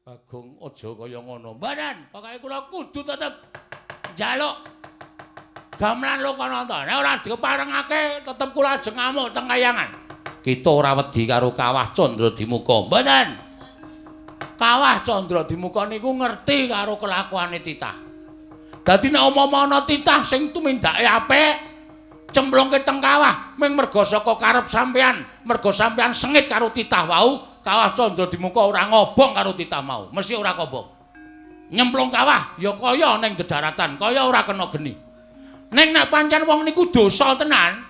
Bagong aja kaya ngono. Mboten, pokoke kula kudu tetep njaluk gamelan Lokananta. Nek ora diparengake tetep kula ajeng ngamuk teng kayangan. Kita ora wedi karo Kawah Candradimuka. Mboten. Kawah Candradimuka niku ngerti karo kelakuane titah. Dadi nek umpama ana titah sing tumindake apik, cemplungke teng kawah ming merga saka karep sampean, merga sampean sengit karo titah wau, Kawah Candradimuka ora ngobong karo titah mau, mesti ora kobong. Nyemplung kawah ya kaya ning dedaratan, kaya ora kena geni. Ning nek pancen wong niku dosa tenan,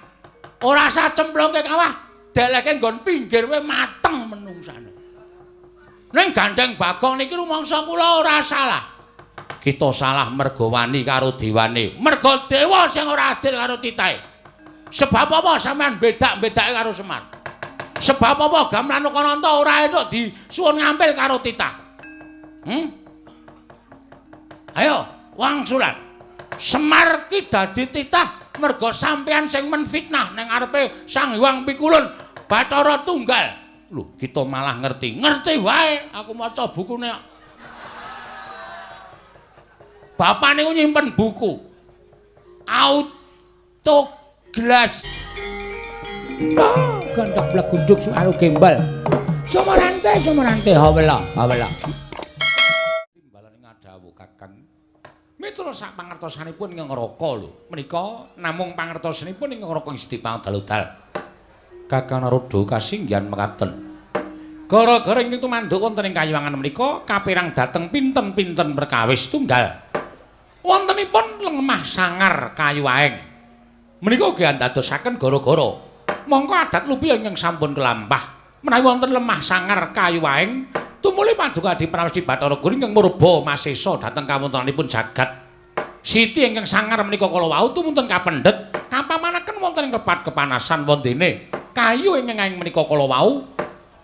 ora sah cemplungke kawah, deleke nggon pinggir wae mateng menungsane. Ning gandeng Bagong niki rumangsa kula ora salah. Kita salah merga wani karo dewane. Merga dewa sing ora adil karo titahe. Sebab apa sampean bedak-bedake karo Semar? Sebab apa gamelan Lokananta ora entuk disuwun ngampil karo titah? Ayo, wangsulan. Semar ki dadi titah merga sampean sing menfitnah ning ngarepe Sang Hyang Pikulun Bathara Tunggal. Lho, kita malah ngerti. Ngerti wae, aku maca bukune. Bapak niku nyimpen buku. Autoglass. Gondok blegunduk suaru gembal. Sumarante sumarante hawela hawela. Timbalane ngadhawuh Kakang. Mitra sak pangertosanipun ing neraka lho. Menika namung pangertosanipun ing neraka Gusti Pangdaludal. Kakang Narada kasinggihan mekaten. Gara-gara ing tumanduk wonten ing kayiwangan menika kapirang dhateng pinten-pinten perkawis tunggal. Wontenipun lemah sangar kayu aeng. Menika ugi andadosaken gara-gara mongko adat lupi ingkang sampun kelampah. Menawi wonten lemah sangar kayu aeng, tumuli paduka Adi Pramesti Bathara Guru ingkang murba masesa dhateng kawontenanipun jagat. Siti ingkang sangar menika kala wau tumunten kapendhet, kapamanaken wonten ing repat kepanasan wondene. Kayu ingkang aeng menika kala wau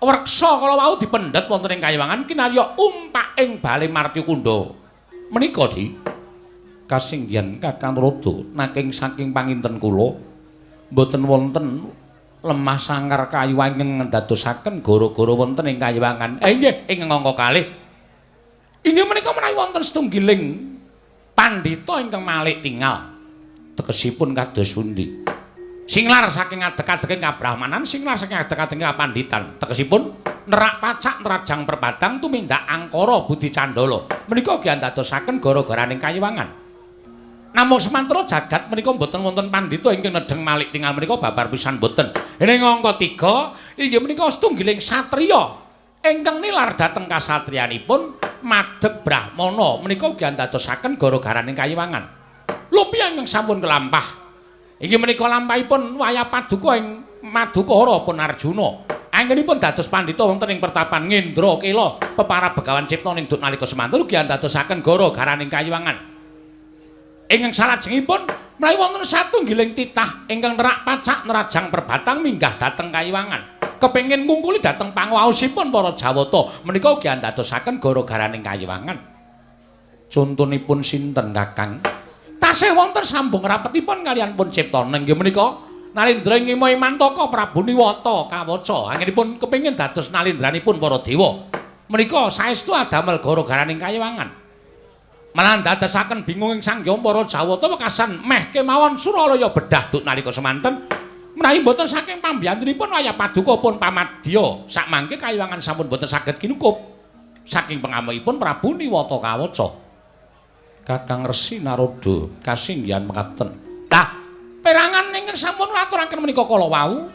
wreksa kala wau dipendhet wonten ing kayiwangan kinarya umpak ing bale Martyakunda. Menika di kasinggihan Kakang Narada naking saking panginten kula mboten wonten lemah sangar kayu ingkang ndadosaken gara-gara wonten ing kayiwangan. Nggih, ing angka kalih. Inggih menika menawi wonten setunggiling pandhita ingkang malik tingal. Tegesipun kados pundi? Singlar saking adeg-adeking kabrahmanan, singlar saking adeg-adeking kapanditan. Tegesipun nerak pacak nerajang perpadang tumindak angkara budi candala. Menika ugi andadosaken gara-garaning kayiwangan. Namung semantara jagat menika mboten wonten pandhita ingkang nedheng malik tingal menika babar pisan mboten. Ing angka 3 inggih menika setunggiling satriya ingkang nilar dhateng kasatriyanipun madeg brahmana menika ugi andadosaken gara-garaning kayiwangan. Lupi ingkang sampun kelampah. Inggih menika lampahipun wayah paduka ing Madukara pun Arjuna. Anggenipun dados pandhita wonten ing pertapan Ngendra Kela pepara Begawan Cipta ning duk nalika semanten ugi andadosaken gara-garaning kayiwangan. Ingkang salajengipun menawi wonten satunggiling titah ingkang nerak pacak nerajang perbatang minggah dhateng kayiwangan. Kepengin ngungkuli dhateng panguwaosipun para Jawata menika ugi andadosaken gara-garaning kayiwangan. Contonipun sinten Kakang? Tasih wonten sambung rapetipun kaliyan pun Cipta inggih menika Nalindra ing Imantaka Prabu Niwata Kawaca anggenipun kepengin dados nalindranipun para dewa. Menika saestu adamel gara-garaning kayiwangan. Malah ndadosaken bingung ing Sang Hyang para Jawata wekasan meh kemawon Suralaya bedah duk nalika semanten menawi mboten saking pambiyantunipun wayah paduka pun pamadya sakmangke kayiwangan sampun mboten saged kinukup saking pengamukipun Prabu Niwata Kawaca. Kakang Resi Narada kasinggihan mekaten. Lah, perangan ingkang sampun aturaken menika kala wau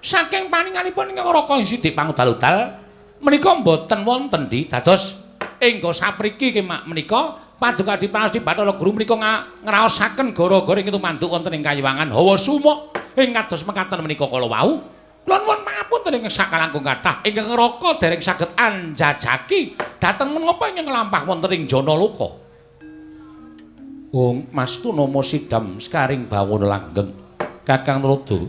saking paninganipun ingkang Raka Sidik Pangudal-udal menika mboten wonten di dados engga sapriki menika paduka Adi Pramesti Bathara Guru menika ngraosaken gara-gara ing tumanduk wonten ing kayiwangan hawa sumuk ing kados mekaten menika kala wau. Kula nuwun pangapunten ingkang sakalangkung kathah ingkang neraka dereng saged anjajaki dhateng menapa ingkang lampah wonten ing Janaloka. Wong Mastu nama sidam sekaring bawana langgeng. Kakang Narada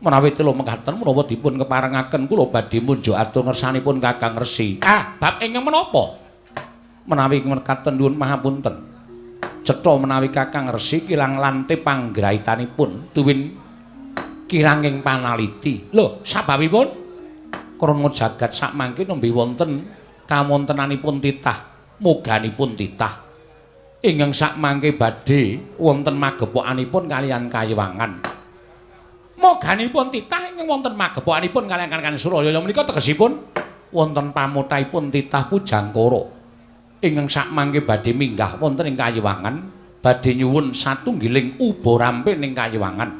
menawi telu mekaten menawa dipun keparengaken kula badhe munjuk atur ngersanipun Kakang Resi. Ah, bab ingkang menapa? Menawi mekaten nyuwun pangapunten. Cetha menawi Kakang Resi kirang lante panggraitanipun tuwin kiranging panaliti. Lho, sababipun krana jagat sakmangke nembe wonten Kawontenanipun titah, moganipun titah. Ingkang sakmangke badhe wonten magepokanipun kaliyan Kayiwangan. Moganipun titah ingkang wonten magepokanipun kaliyan Kakang Suraya menika tegesipun wonten pamotahipun titah Pujangkara. Ingkang sakmangke badhe minggah wonten ing Kayiwangan, badhe nyuwun satunggiling uba rampe ning Kayiwangan.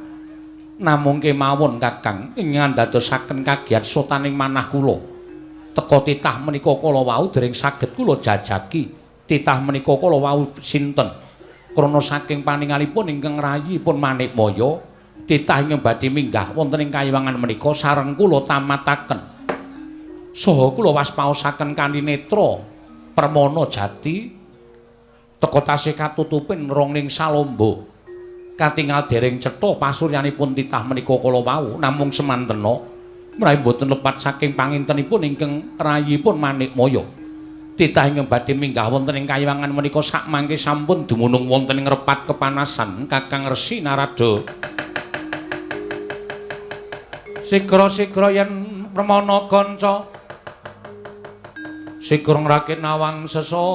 Namung kemawon Kakang ingkang ndadosaken kagiyat sotaning manah kula. Teka titah menika kala wau dereng saged kula jajaki. Titah menika kala wau sinten? Krana saking paningalipun ingkang rayipun Manikmaya, titah ingkang badhe minggah wonten ing Kayiwangan menika sareng kula tamataken. Saha kula waspaosaken kanthi netra permana jati teka tasih katutupin rongning salamba. Katingal dereng cetha pasuryanipun titah menika kala wau namung semantena menawi mboten lepat saking pangintenipun ingkang rayipun Manikmaya. Titah ingkang badhe minggah wonten ing Kayiwangan menika sakmangke sampun dumunung wonten ing repat kepanasan Kakang Resi Narada. Sigra-sigra yen permana kanca sigra ngrakit nawang sesangka.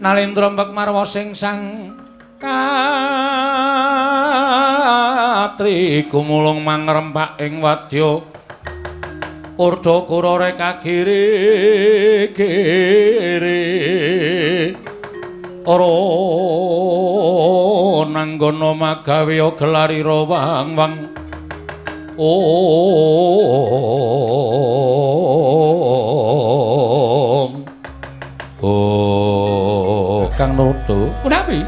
Nalendra mbek marwa sing sang katri gumulung mangrempak ing wadya kurda kura reka kiri kiri ora nanggono magawe gelarira wang wang ong. Oh, Kang Narada, punapi?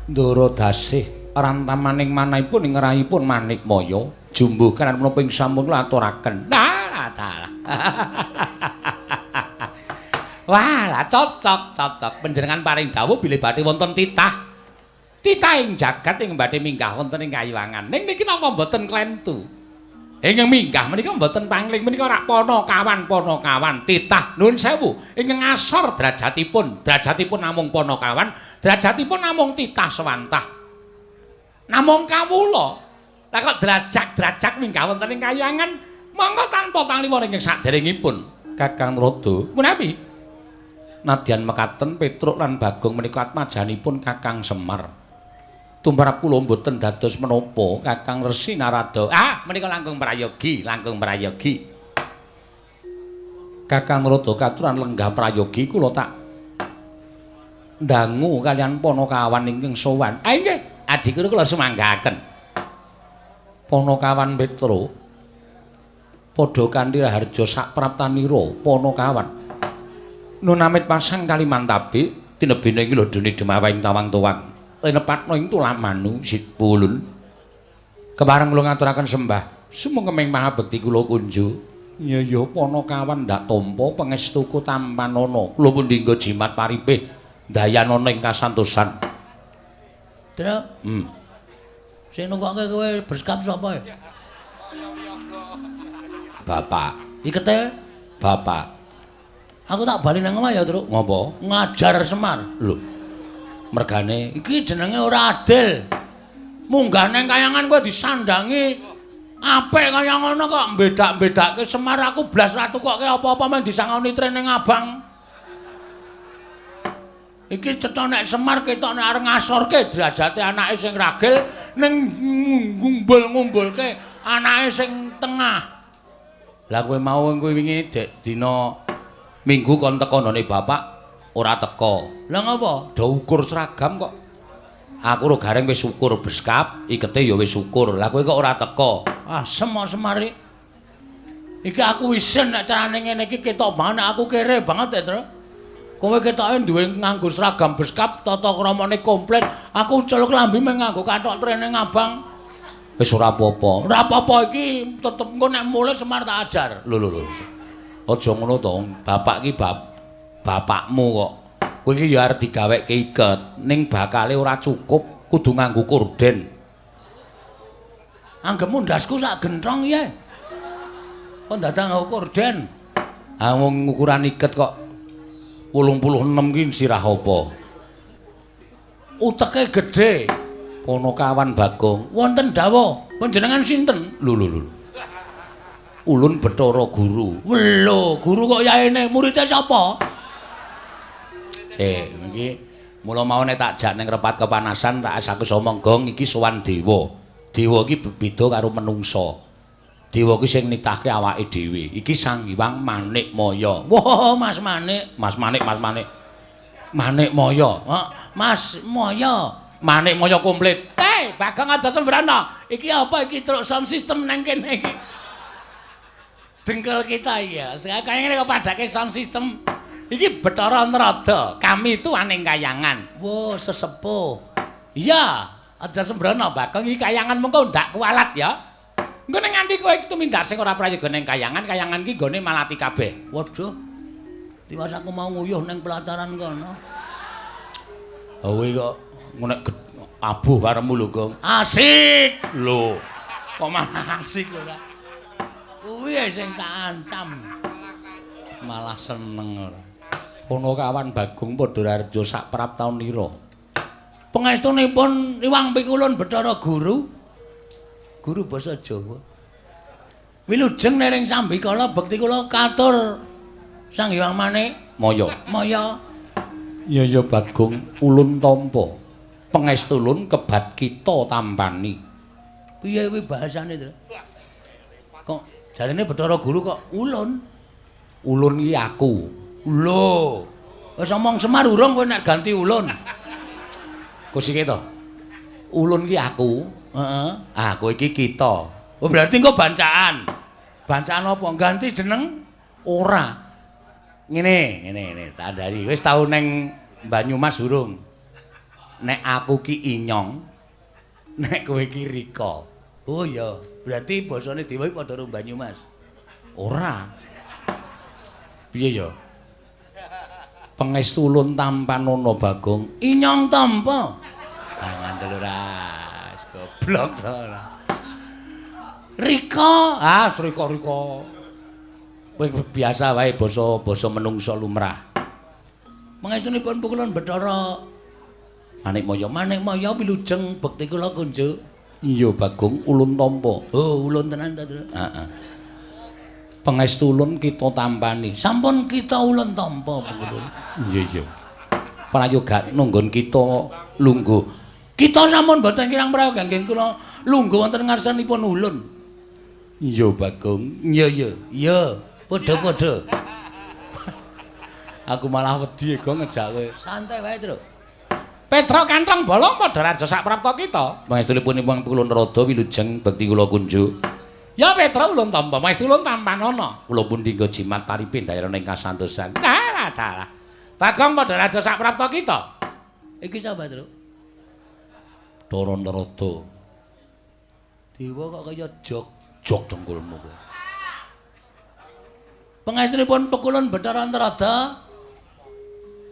Ndara dasih rantamaning manahipun ing rahipun Manikmaya jumbuh kanan menapa ing sampun kula aturaken. Nah, dalah. Wah, lah cocok, cocok. Panjenengan paring dawuh bilih badhe wonten titah. Titah ing jagat ing badhe minggah wonten ing Kayiwangan. Ning niki napa mboten klentu? Ingkang minggah menika mboten pangling menika rak panakawan panakawan titah nuwun sewu ingkang ngasor derajatipun, derajatipun namung panakawan, derajatipun namung titah sewantah. Namung kawula. Lah kok derajat-derajat minggah wonten ing Kayiwangan monggo tanpa taliwara ingkang saderengipun Kakang Narada. Punapi? Nadyan mekaten Petruk lan Bagong menika atmajanipun Kakang Semar. Tumrap kula mboten dados menapa Kakang Resi Narada. Ah, menika langkung prayogi, langkung prayogi. Kakang Narada katuran lenggah prayogi kula tak ndangu kaliyan panakawan ingkang sowan. Ah nggih, adikuru kula sumanggaken. Panakawan Petruk padha kanthi raharja sapraptanira panakawan. Nun amit pasang Kalimantabe tinebene ing lodone demawing tawang-tuwang. Lenepatno ing tulamanu sipulun. Kepareng kula ngaturaken sembah sumengkeming mahabekti kula kunju. Ya ya panakawan ndak tampa pangestuku tampanana. Kula pundi nggo jimat paripih dayanana ing kasantosan. Truk. Sing nunggokke kowe berskap sapa ya? Bapak. Ikete? Bapak. Aku tak bali nang omah ya, Truk. Ngopo? Ngajar Semar. Lho. Mergane iki jenenge ora adil. Munggah nang kayangan kowe disandangi apik kaya ngono kok mbedak-mbedake Semar aku blas ra tukokke apa-apa men disangoni trene abang. Iki cetha nek Semar ketok nek arep ngasorke derajate anake sing ragil ning ngumbul-ngumbulke anake sing tengah. Lah kowe mau kowe wingi dek dina Minggu kon teko nggone bapak ora teko. Lah ngopo? Do ukur seragam kok. Aku ro gareng wis ukur beskap, ikete ya wis ukur. Lah kowe kok ora teko? Ah, semar-semari. Iki aku isin nek carane ngene iki ketok banget aku kere banget ya, Tru. Kowe ketoke duwe nganggo seragam beskap, tata kramane komplit. Aku celuk klambi mung nganggo kathok trene ngabang. Wis ora apa-apa. Ora apa-apa iki tetep engko nek mulih Semar tak ajar. Lho lho lho. Aja ngono to, bapak iki bapakmu kok. Kowe iki ya arep digaweke iket, ning bakale ora cukup, kudu nganggo korden. Anggepmu ndasku sak genthong ya. Kok dadak nggo korden? Ah wong ukuran iket kok 86 ki sirah apa? Uteke gedhe. Ponokawan Bagong. Wonten dawuh, panjenengan sinten? Lho lho lho. Ulun Bathara Guru. Lho, guru kok yaene muridé sapa? Sik, iki mula mau nek tak jak ning repat kepanasan tak aku omong gong iki sowan dewa. Dewa iki beda karo menungsa. Dewa iki sing nitahke awake dhewe. Iki Sang Hyang Manik Maya. Wah, Mas Manik, Mas Manik, Mas Manik. Manik Maya. Mas Maya. Manik Maya komplit. Hei, Bagong aja sembrana. Iki apa iki truk sound system nang kene iki? Dengkul kita ya. Kaya ngene kok padake sound system. Iki Bathara Narada. Kami itu aning kayangan. Wah, sesepuh. Iya, aja sembrana Bagong iki kayangan mengko ndak kualat ya. Engko nek nganti kowe tumindak sing ora prayoga ning kayangan, kayangan iki nggone malati kabeh. Waduh. Tiwas aku mau nguyuh ning pelataran kono. Kowe kok nek abuh karemu lho, Gong. Asik. Lho. Kok malah asik ora? Kuwi sing tak ancam. Malah seneng ora. Ponokawan Bagong Padha Raharja sak praptaun nira. Pangestunipun Iwang Pikulun Bathara Guru. Guru basa Jawa. Wilujeng nering sambikala bekti kula katur Sang Hyang Manik Maya. Maya. Ya ya Bagong, ulun tampa. Pangestulun kebat kita tampani. Piye kuwi bahasane to? Kok jarene Bathara Guru kok ulun? Ulun iki aku. Lho. Wis omong Semar urung kowe nek ganti ulun. Kusike to. Ulun iki aku. Heeh. Ah, kowe iki kita. Oh, berarti engko bancaan. Bancaan apa? Ganti jeneng ora. Ngene, ngene, ngene, tak andhari. Wis tau neng Banyumas urung? Nek aku ki Inyong, nek kowe ki Rika. Oh iya, berarti basane dewa iki padha karo Banyumas. Ora. Piye ya? Pangestu ulun tampanana Bagong. Inyong tampa. Ah ngandel ora. Goblok to ora. Rika, ah Rika Rika. Kowe biasa wae basa-basa menungsa lumrah. Pangestunipun pukulun Bathara Manik Maya. Manik Maya wilujeng bekti kula kunjuk. Iya Bagong, ulun tampa. Oh, ulun tenan ta, Tru? Heeh. Pangestu ulun kita tampani. Sampun kita ulun tampa pukulun. Iya iya. Prayoga nunggon kita lungguh. Kita sampun boten kirang prayoga nggih kula lungguh wonten ngarsanipun ulun. Iya Bagong. Iya iya. Iya, padha-padha. Aku malah wedi Gong ngejak kowe. Santai wae, Tru. Petruk kantong bolong padha raja sak prapta kita. Pangestunipun Iwang Pikulun Rada wilujeng bekti kula kunjuk. Ya Petruk ulun tampa, pangestu ulun tampanana. Kula pun dinggo jimat paripin daerah ing kasantosan. Dalah dalah. Bagong padha raja sak prapta kita. Iki sapa, Tru? Bathara Narada. Dewa kok kaya jog jog dengkulmu kowe. Pangestunipun Pekulun Bathara Narada.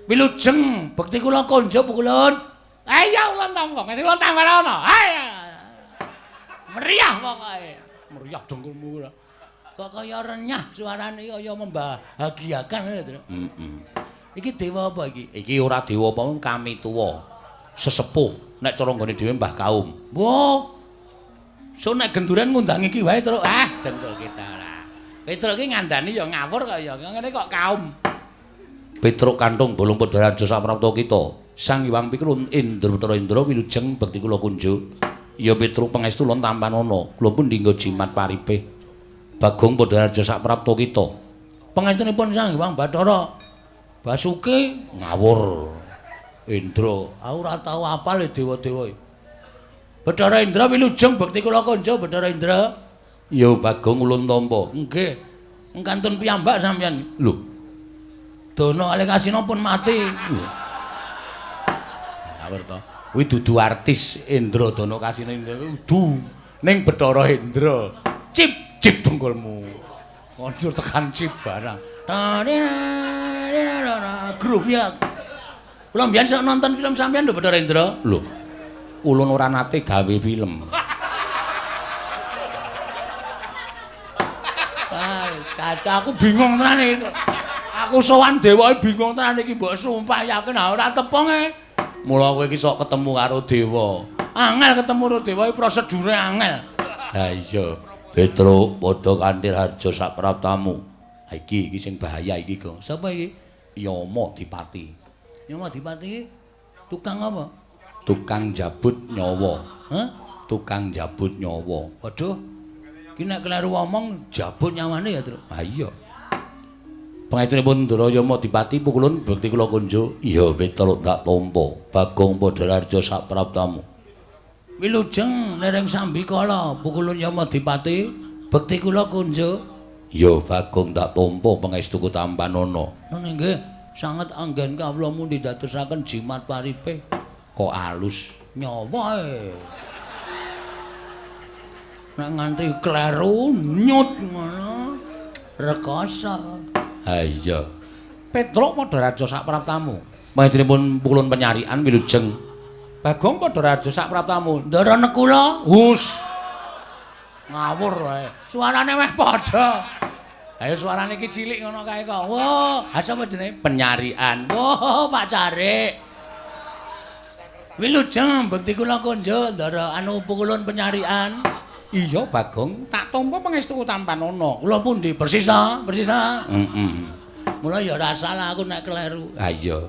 Wilujeng bekti kula konjo Pekulun. Ayo ulun tampa, ngesih ulun tampanana. Ayo. Meriah pokoke. Meriah dengkulmu ora. Kok kaya renyah suarane kaya membahagiakan lho, Tru. Heeh. Iki dewa apa iki? Iki ora dewa apa kami tuwa. Sesepuh nek cara nggone dhewe Mbah Kaum. Wah. So nek genduren ngundang iki wae, Tru. Ah, dengkul kita ora. Petruk iki ngandani ya ngawur kaya ngene kok kaum. Petruk kantung bolong padha raja saprapta kita. Sang Hyang Pikulun Indra Bathara Indra wilujeng bekti kula kunjuk. Ya Petruk pangestu ulun tampanana. Kula pun dinggo jimat paripih. Bagong padha raja saprapta kita. Pangestunipun Sang Hyang Bathara Basuki ngawur. Indra, aku ora tau apal dewa-dewa. Bathara Indra wilujeng bekti kula kunjuk Bathara Indra. Ya Bagong ulun tampa. Nggih. Kantun piyambak sampeyan. Lho. Dono kalih Kasino pun mati. Ngawur to. Kuwi dudu artis Indra Dono Kasino Indra kudu ning Bathara Indra. Cip cip dengkulmu. Kondur tekan cip barang. Grup ya. Kula mbiyen sok nonton film sampeyan lho Bathara Indra. Lho. Ulun ora nate gawe film. Caca aku bingung tenan iki. Aku sowan dewa bingung tenan iki mbok sumpah yakin ora tepung e. Mula kowe iki sok ketemu karo dewa. Angel ketemu karo dewa iki prosedure angel. Ha iya, Petruk padha kanthi harja sak praptamu. Ha iki iki sing bahaya iki, Gong. Sapa iki? Yama Dipati. Yama Dipati tukang apa? Tukang jabut nyawa. Hah? Tukang jabut nyawa. Waduh. Iki nek kleru omong jabut nyawane ya, Truk. Ha iya. Pangestunipun Ndara Yama Dipati pukulun bekti kula kunjuk. Iya, Petruk tak tampa. Bagong Padha sak praptamu. Wilujeng nereng sambikala pukulun Yama Dipati bekti kula kunjuk. Iya, Bagong tak tampa pangestuku tampanana. Ngono nggih, sanget anggen kawula mundi dadosaken jimat paripe. Kok alus nyawa e. Nek nganti kleru nyut ngono rekoso. Ha iya. Petruk Padha sak praptamu. Pangestunipun pukulun penyarian wilujeng. Bagong Padha sak praptamu. Ndara nekula. Hus. Ngawur wae. Suarane meh padha. Ayo suarane iki cilik ngono kae kok. Wah, ha sapa jenenge? Penyarian. Wah, Pak Carik. Wilujeng bekti kula kunjuk ndara anu pukulun penyarian. Iya, Bagong, tak tampa pangestuku tampanana. Kula pundi? Persis ta? Persis ta? Heeh. Mula ya ora salah aku nek kleru. Ha iya.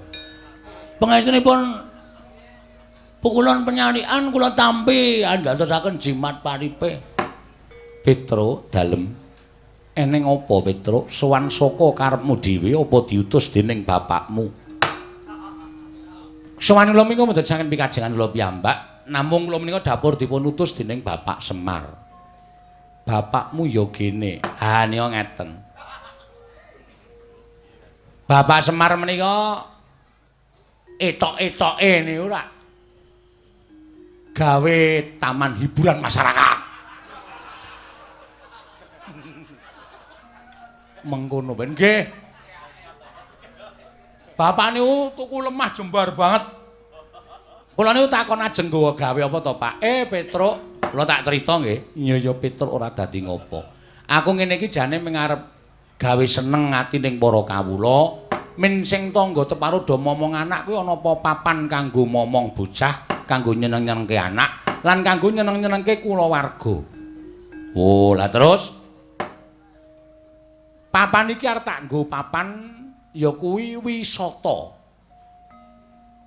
Pangestunipun pukulun penyarian kula tampi andadosaken jimat paripe. Petruk dalem eneng apa Petruk? Sowan saka karepmu dhewe apa diutus dening bapakmu? Sowan kula menika mboten saking pikajengan kula piyambak, namung kula menika dapur dipun utus dening Bapak Semar. Bapakmu ya gene. Ha nika ngeten. Bapak Semar menika etok-etoke niku ora gawe taman hiburan masyarakat. Mengkono ben nggih. Bapak niku tuku lemah jembar banget. Kula niku takon ajeng nggawa gawe apa to, Pak? Petruk, kula tak crita nggih. Iya ya Petruk ora dadi ngopo. Aku ngene iki jane mengarep gawe seneng ati ning para kawula. Men sing tangga teparo do momong anak kuwi ana apa papan kanggo momong bocah, kanggo nyeneng-nyenengke anak, lan kanggo nyeneng-nyenengke kulawarga. Oh, lah terus papan iki arep tak nggo papan ya kuwi wisata.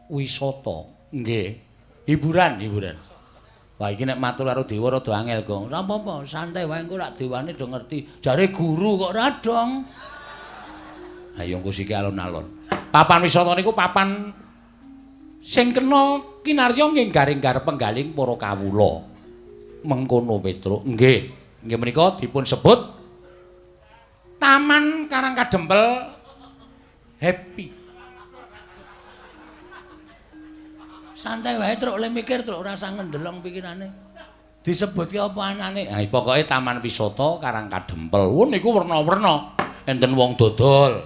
Wisata. Nggih. Hiburan, hiburan. Wah iki nek matur karo dewa rada angel, Gong. Ora apa-apa, santai wae engko rak dewane do ngerti. Jare guru kok ora dong. Ayo engko siki alon-alon. Papan wisata niku papan sing kena kinarya nggih garing-gar penggaling para kawula. Mengkono Petruk. Nggih. Nggih menika dipun sebut Taman Karang Kadempel Happy. Santai wae Truk, le mikir Truk, ora usah ngendelong pikirane. Disebutke apa anane? Ha pokoke Taman Wisata Karang Kadempel. Wah niku werna-werna. Enten wong dodol.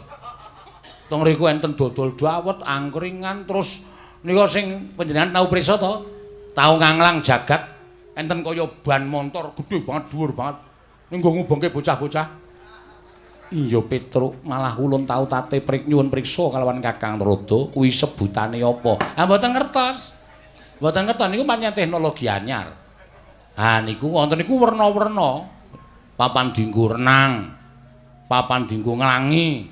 Teng riku enten dodol dawet, angkringan, terus nika sing panjenengan tau prisa to? Tau nganglang jagat enten kaya ban montor gedhe banget, dhuwur banget. Ning nggo ngubengke bocah-bocah. Iya Petruk, malah ulun tau tate prik nyuwun priksa kalawan Kakang Narada kuwi sebutane apa? Ha mboten ngertos. Mboten ngertos niku pancen teknologi anyar. Ha niku wonten niku werna-werna. Papan dienggo renang, papan dienggo nglangi.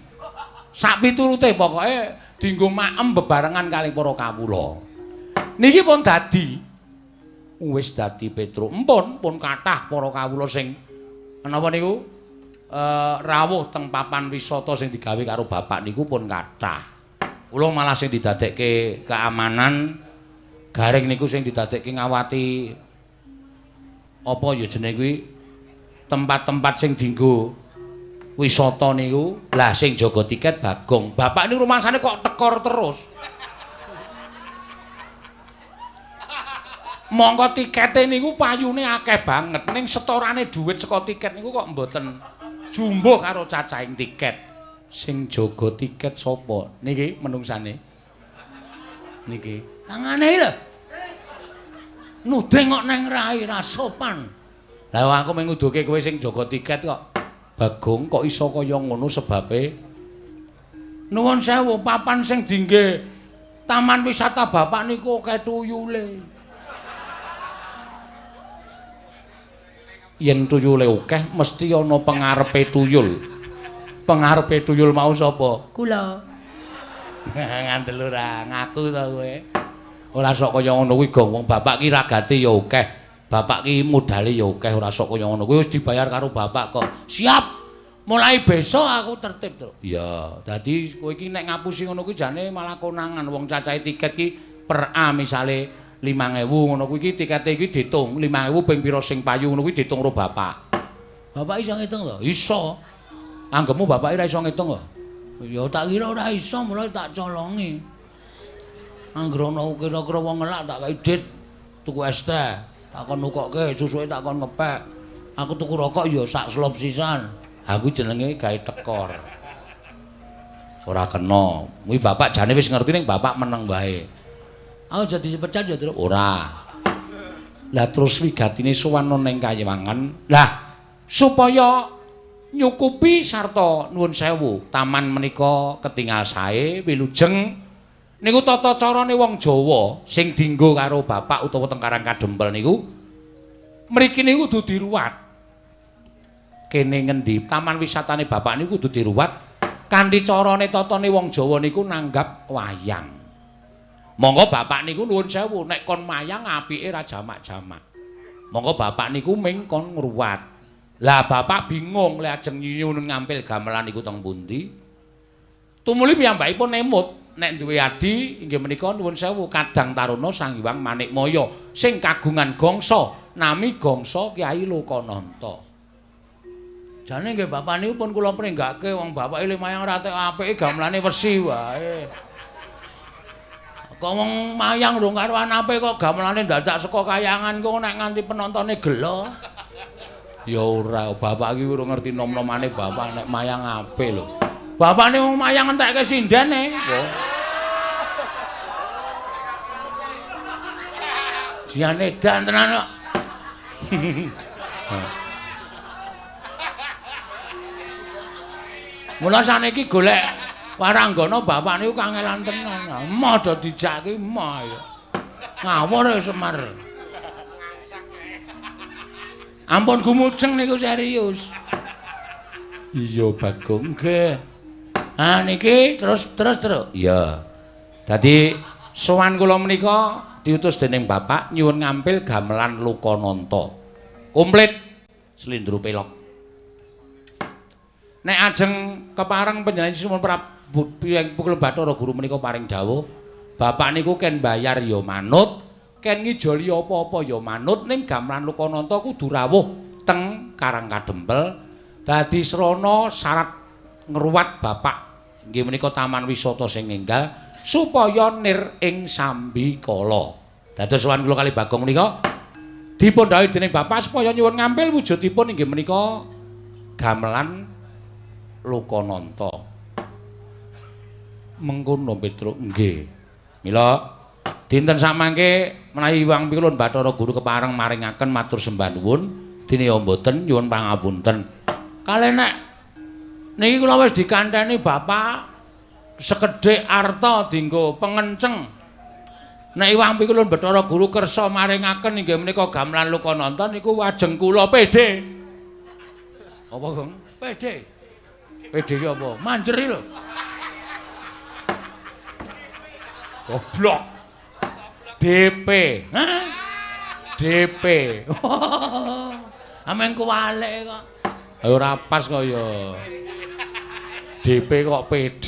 Sak piturute pokoke dienggo maem bebarengan kalih para kawula. Niki pun dadi. Wis dadi Petruk. Empun pun kathah para kawula sing menapa niku? Rawuh teng papan wisata sing digawe karo bapak niku pun kathah. Kula malah sing didadekke keamanan garing niku sing didadekke ngawati apa ya jenenge kuwi tempat-tempat sing dienggo wisata niku. Lah sing jaga tiket Bagong. Bapak niku rumangsane kok tekor terus. Mongko tikete niku payune akeh banget ning setorane dhuwit saka tiket niku kok mboten jumbuh karo cacahing tiket. Sing jaga tiket sapa? Niki menungsane. Niki. Tangane lho. Nuding kok neng rai ra sopan. Lah aku mung nguduhke kowe sing jaga tiket kok. Bagong kok iso kaya ngono sebabe? Nuwun sewu, papan sing dingge taman wisata bapak niku akeh tuyule. Yen tuyule akeh mesti ana pengarepe tuyul. Pengarepe tuyul mau sapa? Kula. Ngandel ora ngaku to kowe. Ora sok kaya ngono kuwi gong, wong bapak ki ragate ya akeh. Bapak ki modale ya akeh, ora sok kaya ngono kuwi wis dibayar karo bapak kok. Siap. Mulai besok aku tertib, Truk. Iya, dadi kowe iki nek ngapusi ngono kuwi jane malah konangan wong cacahe tiket ki per A misale 5.000 ngono kuwi iki tikete iki diitung 5.000 ping pira sing payu ngono kuwi diitung karo bapak. Bapak iso ngitung to? Iso. Anggepmu bapak ora iso ngitung kok? Ya tak kira ora iso, mulai tak colongi. Anggere ana kira-kira wong ngelak tak kei dit tuku es teh, tak kon nukokke, susuke tak kon ngepek. Aku tuku rokok ya sak slop sisan. Aku jenenge gawe tekor. Ora kena. Kuwi bapak jane wis ngerti ning bapak meneng wae. Aku jadi dipecat ya, Truk? Ora. Lah terus wigatine sowan ning Kayewangan. Lah supaya nyukupi sarta nuwun sewu, taman menika ketingal sae wilujeng niku tata carane wong Jawa sing dinggo karo bapak utawa teng Karang Kadempel niku mriki niku kudu diruwat. Kene ngendi taman wisatane bapak niku kudu diruwat kanthi carane tatane wong Jawa niku nanggap wayang. Monggo bapak niku nuwun sewu nek kon mayang apike ra jamak-jamak. Monggo bapak niku ming kon ngruwat. Lah bapak bingung le ajeng nyuwun ngampil gamelan niku teng pundi. Tumuli piyambakipun emut nek duwe adi inggih menika nuwun sewu Kadang Taruna Sang Hyang Manikmaya sing kagungan gangsa nami Gangsa Kyai Lokananta. Jane nggih bapak niku pun kula pringgake wong bapake mayang ora tek apike gamelane wesi wae. Kok wong mayang rung karuan apik kok gamelane dadak saka kayangan kok nek nganti penontone gelo. Ya ora, bapak iki urung ngerti nom-nomane bapak nek mayang apik lho. Bapakne wong mayang entekke sindene. Jian edan tenan kok. Mula saniki golek waranggana bapak niku kangelan tenan. Emoh do dijak ki emoh ya. Ngawur ya Semar. Ampun gumujeng niku serius. Iya Bagong nggih. Ah niki terus. Iya. Dadi sowan kula menika diutus dening bapak nyuwun ngampil gamelan Lokananta. Komplit slendro pelok. Nek ajeng kepareng panjenengan Sunan Prabu Pukul Bathara Guru menika paring dawuh, bapak niku ken bayar ya manut, ken ngijoli apa-apa ya manut, ning gamelan Lokananta kudu rawuh teng Karang Kadempel dadi srana syarat ngruwat bapak inggih menika taman wisata sing enggal supaya nir ing sambikala. Dados sowan kula kali Bagong menika dipun dawuhi dening bapak supaya nyuwun ngampil wujudipun inggih menika gamelan Lokananta. Mengkono Petruk nggih. Mila dinten samangke menawi Hyang Pikulun Bathara Guru kepareng maringaken matur sembah nuwun, dene ya mboten nyuwun pangapunten. Kalih nek niki kula wis dikanteni bapak sekedhik arta dinggo pengenceng. Nek Hyang Pikulun Bathara Guru kersa maringaken inggih menika gamelan Lokananta niku wajeng kula PD. Apa, Gong? PD. PD ki apa? Manjeri lho. Goblok. DP. Hah? DP. Amen kuwalik kok. Ora pas kok ya. DP kok PD.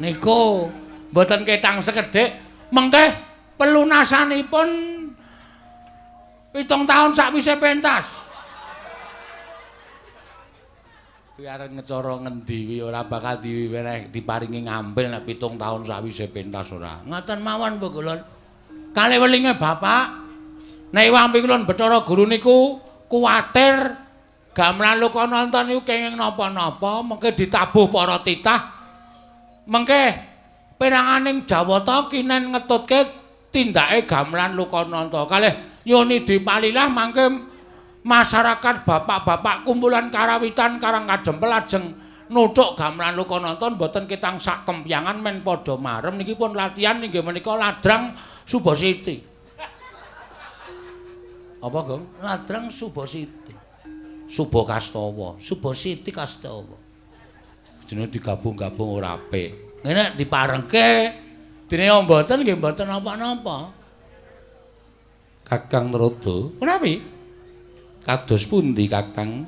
Niku mboten ketang sekedhik, mengke pelunasanipun 7 taun sakwise pentas. Kuwi arep ngecara ngendi kuwi ora bakal diweneh diparingi ngampil nek 7 taun sakwise pentas ora. Ngoten mawon Bu Kulun. Kalih welinge bapak nek Hyang Pikulun Bathara Guru niku kuwatir gamelan Lokananta niku kenging napa-napa mengke ditabuh para titah mengke peranganing Jawata kinen ngetutke tindake gamelan Lokananta. Kalih nyuwun dipalilah mangke Masyarakat bapak-bapak kumpulan karawitan Karang Kadempel lajeng nuthuk gamelan Lokananta mboten ketang sak kempyangan men padha marem niki pun latihan inggih menika ladrang Subasiti. Apa, Gong? Ladrang Subasiti. Subakastawa, Subasiti Kastawa. Jenenge digabung-gabung ora apik. Ngene diparengke dene mboten nggih mboten napa-napa. Kakang Narada, menawi kados pundi Kakang?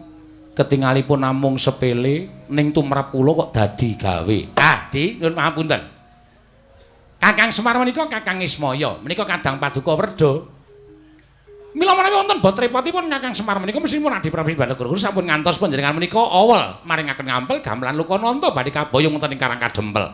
Ketingalipun namung sepele ning tumrap kula kok dadi gawe. Ah, Di, nyuwun pangapunten. Kakang Semar menika Kakang Ismaya, menika kadang paduka werda. Mila menawi wonten bot repotipun Kakang Semar menika mesthipun Adi Prabu Bathara Guru sampun ngantos panjenengan menika awel maringaken ngampel gamelan Lokananta badhe kaboyong wonten ing Karang Kadempel.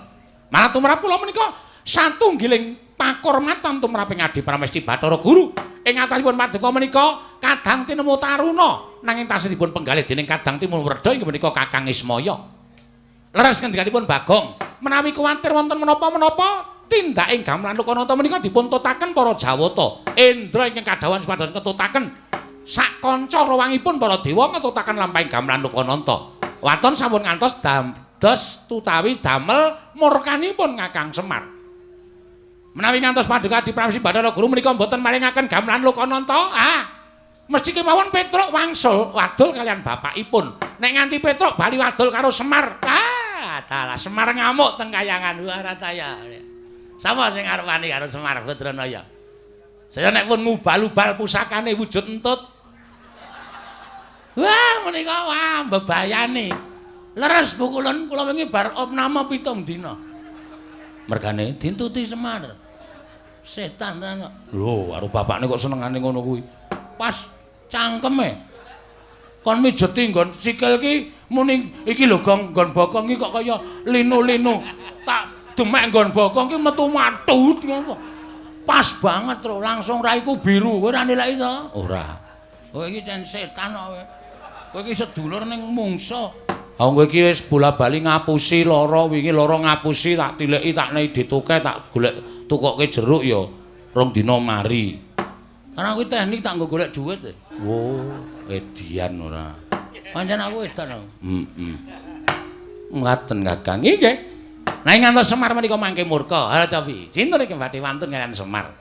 Malah tumrap kula menika satunggiling pakurmatan tumraping Adi Pramesti Bathara Guru. Ing atasipun paduka menika kadang tinemu taruna nanging tasih dipun penggalih dening kadang timun werda inggih menika Kakang Ismaya. Leres ngendikanipun Bagong, menawi kuwatir wonten menapa-menapa tindaking gamelan Lokananta menika dipun tutaken para Jawata. Indra ingkang kadhawuhan supados ngetutaken sak kanca rawangipun para dewa ngetutaken lampahing gamelan Lokananta. Waton sampun ngantos dados tutawi damel murkanipun Kakang Semar. Menawi ngantos paduka Adi Pramesti Bathara Guru menika mboten maringaken gamelan Lokananta, ah mesti kemawon Petruk wangsul wadul kalian bapakipun. Nek nganti Petruk bali wadul karo Semar, ah dalah Semar ngamuk teng kayangan. Wah rataya. Sapa sing arep wani karo Semar Badranaya? Saya nek pun ngubal-ubal pusakane wujud entut. Wah menika wah mbebayani. Leres pukulun kula wingi bar opname 7 dina. Mergane dintuti Semar. Setan tenan kok. Lho, karo bapakne kok senengane ngono kuwi. Pas cangkeme. Kon mijeti nggon sikil ki muni iki lho Gong, nggon bokong ki kok kaya linu-linu. Tak demek nggon bokong ki metu matut ngono. Pas banget tro, langsung raiku biru. Kowe ora nilai to? Ora. Kowe iki cen setan kok kowe. Kowe iki sedulur ning mungsa. Ha kowe iki wis bola-bali ngapusi lara wingi lara ngapusi tak tileki tak nei dituke tak golek tukoke jeruk ya rong dina mari. Karena aku teknik tak nggo golek duit. Oh, edian ora. Pancen aku edan aku. Heeh. Ngaten Kakang. Nggih. Nah ngantos Semar menika mangke murka. Ha cobi. Sinten iki badhe wantun kaliyan Semar?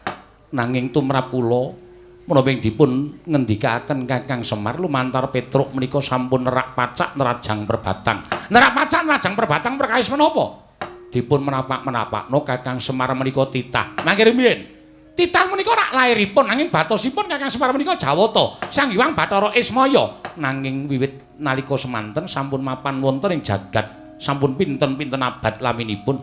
Nanging tumrap kula menapa ing dipun ngendikaken Kakang Semar lumantar Petruk menika sampun nerak pacak nerajang perbatang. Nerak pacak nerajang perbatang perkawis menapa? Dipun menapak-menapakno Kakang Semar menika titah. Mangke rumiyin. Titah menika rak lairipun nanging batosipun Kakang Semar menika Jawata, Sang Hyang Bathara Ismaya. Nanging wiwit nalika semanten sampun mapan wonten ing jagat, sampun pinten-pinten abad laminipun.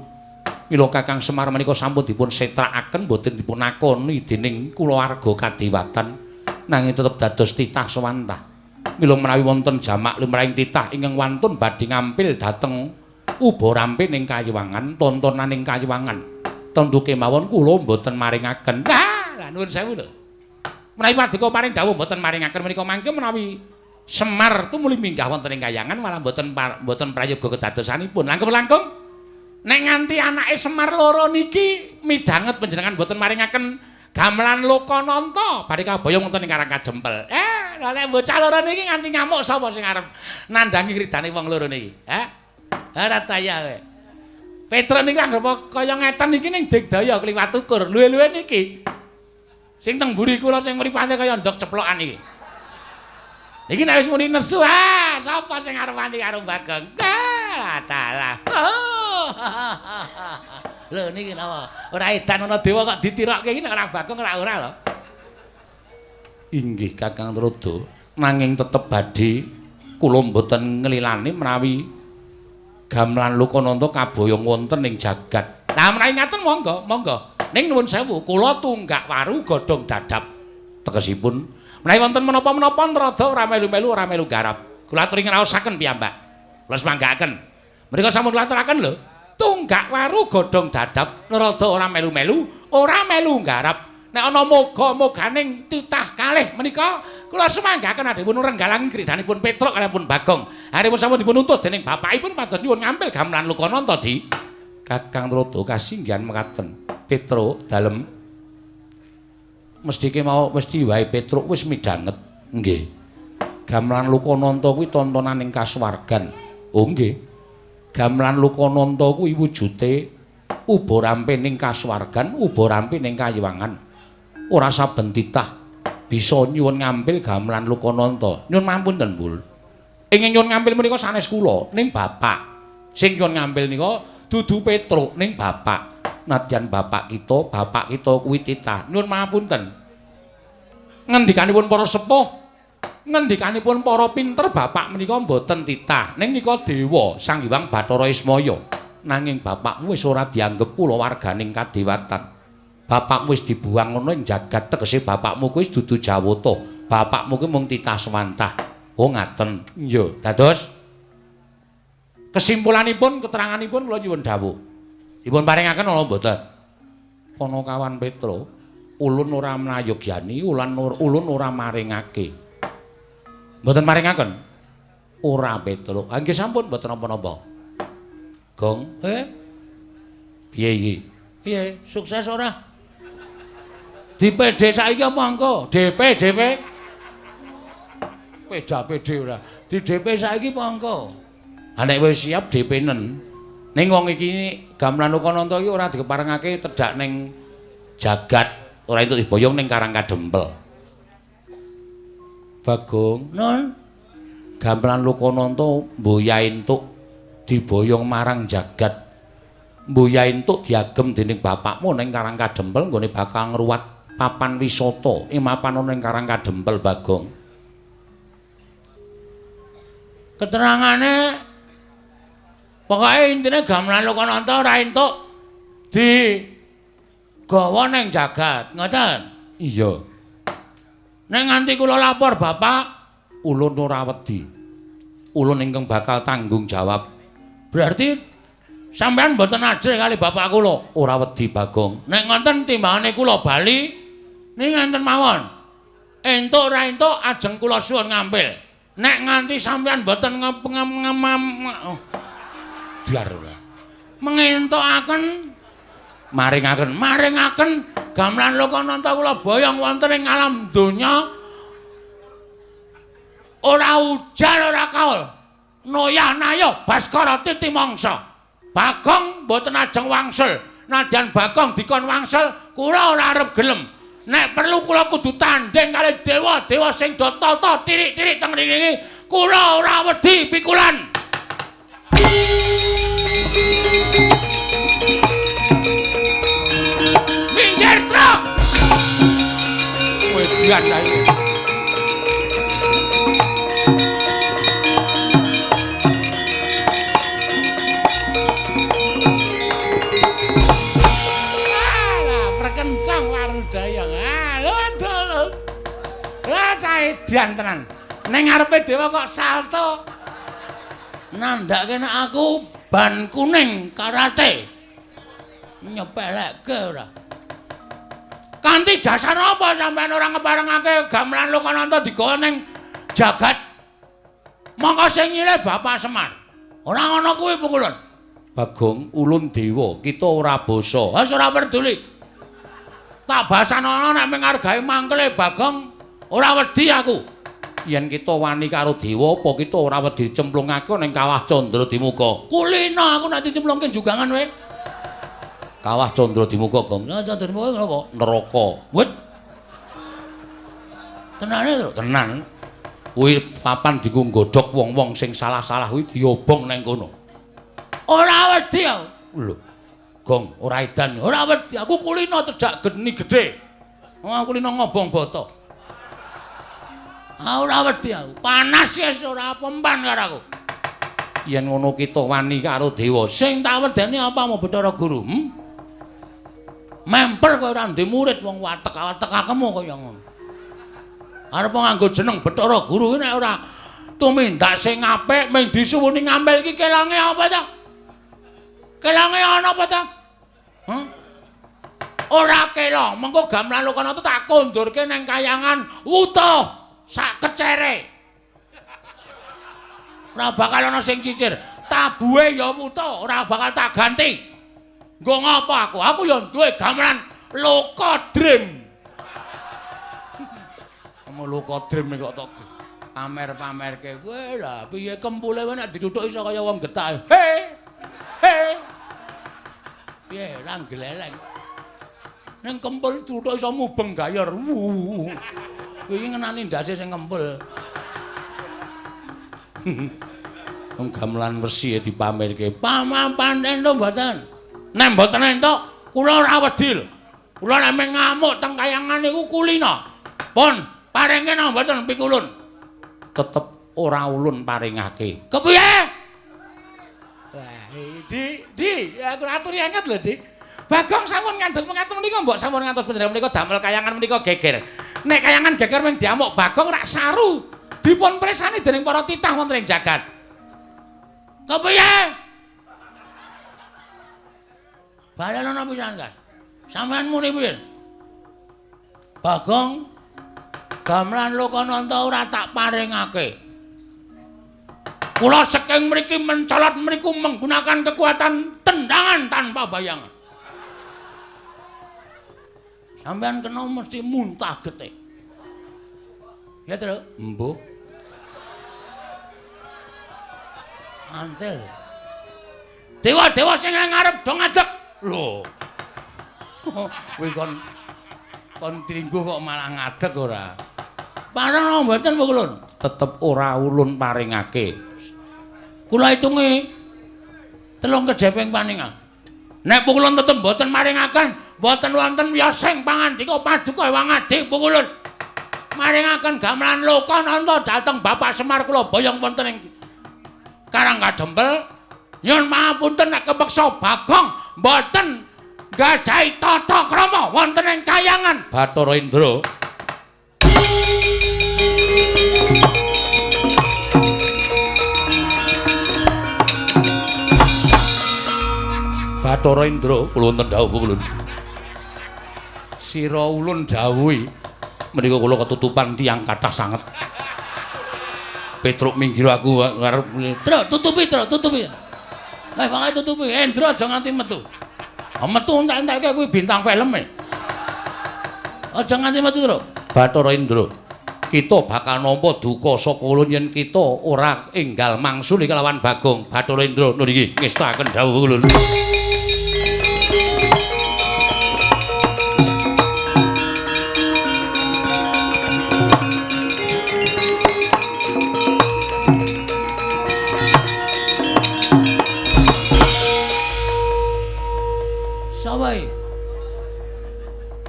Mila Kakang Semar menika sampun dipun setrakaken boten dipun akoni dening kulawarga kadewatan nanging tetep dados titah sewantah. Mila menawi wonten jamak lumrahing titah ingkang wantun badhe ngampil dhateng uba rampe ning kayiwangan, tontonan ning kayiwangan. Tentu kemawon kula mboten maringaken. Ah, lah nuwun sewu lho. Menawi paduka paring dawuh mboten maringaken menika mangke menawi Semar tumuli minggah wonten ing kayangan malah mboten mboten prayoga kedadosanipun. Langkung-langkung nek nganti anake Semar loro niki midhanget panjenengan mboten maringaken gamelan Lokananta badhe kaboyong wonten ing Karang Kadempel. Eh, lha nek bocah loro niki nganti ngamuk sapa sing arep nandhangi kridane wong loro niki? Hah? Ora taya kowe. Petruk niku anggep kaya ngeten iki ning digdaya kliwat ukur. Luwe-luwe niki. Sing teng mburi kula sing mripate kaya ndok ceplokan iki. Iki nek wis muni nesu, ah, sapa sing arep wani karo Bagong? Ah, dalah. Oh. Lho niki napa? Ora edan ana dewa kok ditirokke iki nek ora Bagong ora ora lho. Inggih Kakang Narada, nanging tetep badhe kula mboten nglilani menawi gamelan Lokananta kaboyong wonten ing jagat. Lah menawi ngaten monggo, monggo. Ning nuwun sewu, kula tunggak waru godhong dadap. Tegesipun menawi wonten menapa-menapa Narada ora melu-melu ora melu garap. Kula aturi ngraosaken piyambak. Kula semanggaaken. Mriku sampun kula aturaken lho. Tunggak waru godhong dadap, Narada ora melu-melu, ora melu garap. Nek ana moga-moganing titah kalih menika kula semanggaken adhipun renggalang kridanipun Petruk kaliyan Bagong. Aripun sampun dipun utus dening bapakipun pados nyuwun ngampil gamelan Lokananta di Kakang Narada kasinggihan mekaten. Petruk dalem mesti mau mesti wae Petruk wis midhanget. Nggih. Gamelan Lokananta kuwi tontonan ing kasuwargan. Oh nggih. Gamelan Lokananta kuwi wujude uba rampe ning kasuwargan, uba rampe ning kayiwangan. Ora saben titah bisa nyuwun ngampil gamelan Lokananta. Nyuwun mampunten, Bul. Ingkang nyuwun ngampil menika sanes kula, ning bapak. Sing nyuwun ngampil nika dudu Petruk, ning bapak. Nadyan bapak kita kuwi titah. Nyuwun mapunten. Ngendikanipun para sepuh, ngendikanipun para pinter, bapak menika mboten titah. Ning nika dewa Sang Hyang Bathara Ismaya. Nanging bapakmu wis ora dianggep kulawarganing kadewatan. Bapakmu wis dibuang ana ing jagat, tegese bapakmu kuwi dudu Jawata. Bapakmu kuwi mung titah swantah. Oh ngaten. Iya, dados kesimpulanipun, keteranganipun kula nyuwun dawuh. Dipun paringaken ana mboten? Panakawan Petro, ulun ora mlayogyani, ulun ora maringake. Mboten maringaken? Ora Petro. Ha nggih sampun mboten napa-napa. Gong, piye iki? Piye? Sukses ora? Di PD saiki apa engko? DP, DP. Peda PD ora. Di DP saiki apa engko? Ha nek wis siap DP-nen. Ning wong iki gamelan Lokananta iki ora dikeparengake tedhak ning jagat, ora entuk diboyong ning Karang Kadempel. Bagong, Nun, gamelan Lokananta mboya entuk diboyong marang jagat. Mboya entuk diagem dening bapakmu ning Karang Kadempel nggone bakal ngruwat papan wisata ing mapan ana ning Karang Kadempel, Bagong. Keterangane pokoke intine gamelan Lokananta ora entuk digawa ning jagat, ngoten? Iya. Nek nganti kula lapor bapak, ulun ora wedi. Ulun ingkang bakal tanggung jawab. Berarti sampean mboten ajrih kali bapak kula? Ora wedi, Bagong. Nek ngoten timbangane kula bali ning ngenten mawon. Entuk ora entuk ajeng kula suwun ngampil. Nek nganti sampean mboten biar ora. Mengentukaken maringaken maringaken gamelan Lokananta kula boyong wonten ing alam donya ora ujar ora kaul. Noyah nayo Baskara titi mangsa. Bagong mboten ajeng wangsul. Nadyan Bagong dikon wangsul, kula ora arep gelem. Nek perlu kula kudu tandhing kali dewa-dewa sing do tata tirik-tirik teng mriki. Kula ora wedi pikulan. Minggir, Truk. Wedan ae. Alah, perkencang warudaya. Ah, lho. Lah cah edan tenan. Ning ngarepe dewa kok salto. Nandhake nek aku ban kuning karate. Nyepelekke ora. Kanthi dasar apa sampean ora ngeparengake gamelan Lokananta digawa ning jagat? Mongko sing nyilih Bapak Semar. Ora ngono kuwi pukulun. Bagong, ulun dewa, kita ora basa. Wis ora peduli. Tak basanono nek mung mangkele Bagong ora wedi aku. Yen kita wani karo dewa, apa kita ora wedi dicemplungake ning Kawah Candra Dimuka? Kulino aku nek dicemplungke jugangan kowe. Kawah Candra Dimuka, Gong. Candra Dimuka napa? Neraka. Wet. Tenane to? Tenan. Kuwi papan dienggo nggodhog wong-wong sing salah-salah kuwi diobong nang kono. Ora wedi aku. Lho. Gong, ora edan. Ora wedi. Aku kulino cedhak geni gedhe. Wong aku kulino ngobong boto. Ah, ora wedi aku. Panas wis ora pempan karo aku. Yen ngono kita wani karo dewa. Sing tak wedeni apa mau Bathara Guru? Memper kowe ora ndek murid wong watek-watekakemu kaya ngono. Arep nganggo jeneng Bathara Guru nek ora tumindak sing apik mung disuwuni ngambil iki kelonge apa ta? Kelonge ana apa ta? Hah? Ora kelong, mengko gamelan Lokananta tak kondurke nang kayangan wutuh sak kecere. Ora bakal ana sing cicir. Tabuhe ya wutuh, ora bakal tak ganti. Nggo ngapa aku? Aku ya duwe gamelan Loka Dream. Kamu Loka Dream kok tok. Pamer-pamerke. Kowe lah piye kempule wae nek dituthuk iso kaya wong getah. He. He. Piye ra gleleng. Ning kempul tuthuk iso mubeng gayor. Kuwi ngenani ndase sing kempul. Wong gamelan wesi dipamerke. Pamapan entuk mboten? Nek mboten entuk, kula ora wedi lho. Kula nek ngamuk teng kayangan niku kulina. Pun paringke napa mboten pikulun? Tetep ora ulun paringake. Kepiye? Wah, Di, aku aturi angkat lho, Di. Bagong sampun ngantos mekaten menika, mbok sampun ngantos panjenengan menika damel kayangan menika geger. Nek kayangan geger mung diamuk Bagong rak saru. Dipun presani dening para titah wonten ing jagat. Kepiye? Balen ana pisan, Gas. Sampeyan muni piye? Bagong gamelan Lokananta ora tak paringake. Kula saking mriki mencolot mriku menggunakan kekuatan tendangan tanpa bayangan. Sampeyan kena mesti muntah getih. Ya, Tru? Mbuh. Antil. Dewa-dewa sing ngarep do ngadeg. Lho. Kuwi kon tringguh kok malah ngadeg ora? Pareng mboten pukulun. Tetep ora ulun paringake. Kula hitungi 3 kejeping paningal. Nek pukulun tetep mboten maringaken, mboten wonten wiyosing pangandika paduka Hyang Adi pukulun. Maringaken gamelan Lokananta dhateng Bapak Semar kula boyong wonten ing Karang Kadempel. Nyuwun pangapunten nek kepeksa Bagong mboten nggadahi tata krama wonten ing kayangan Bathara Indra. Bathara Indra, kula wonten dawuh kula. Sira ulun dawuhi menika kula ketutupan tiyang kathah sanget. Petruk minggir aku arep Truk tutupi, Truk tutupi. Lah pokoke tutupi, Endra aja nganti metu. Metu entek-enteke kuwi bintang filme. Aja nganti metu, Truk. Bathara Indra, kita bakal nampa duka saka ulun yen kita ora enggal mangsuli kelawan Bagong. Bathara Indra nun iki ngestakaken dawuh ulun.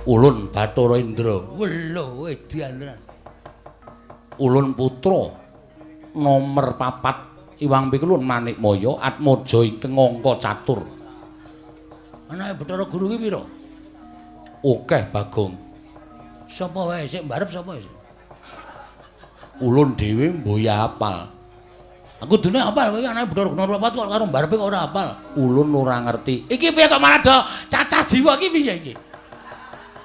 Ulun Bathara Indra. Welo edan tenan. Ulun putra nomer 4 Iwang Pikulun Manikmaya Atmaja ingkang angka catur. Anake Bathara Guru ki pira? Akeh Bagong. Sapa wae sik mbarep sapa sik? Ulun dhewe mboya apal. Aku dene apal kowe anake Bathara Guru 4 kok karo mbarepe kok ora apal. Ulun ora ngerti. Iki piye kok malah do cacah jiwa iki piye iki?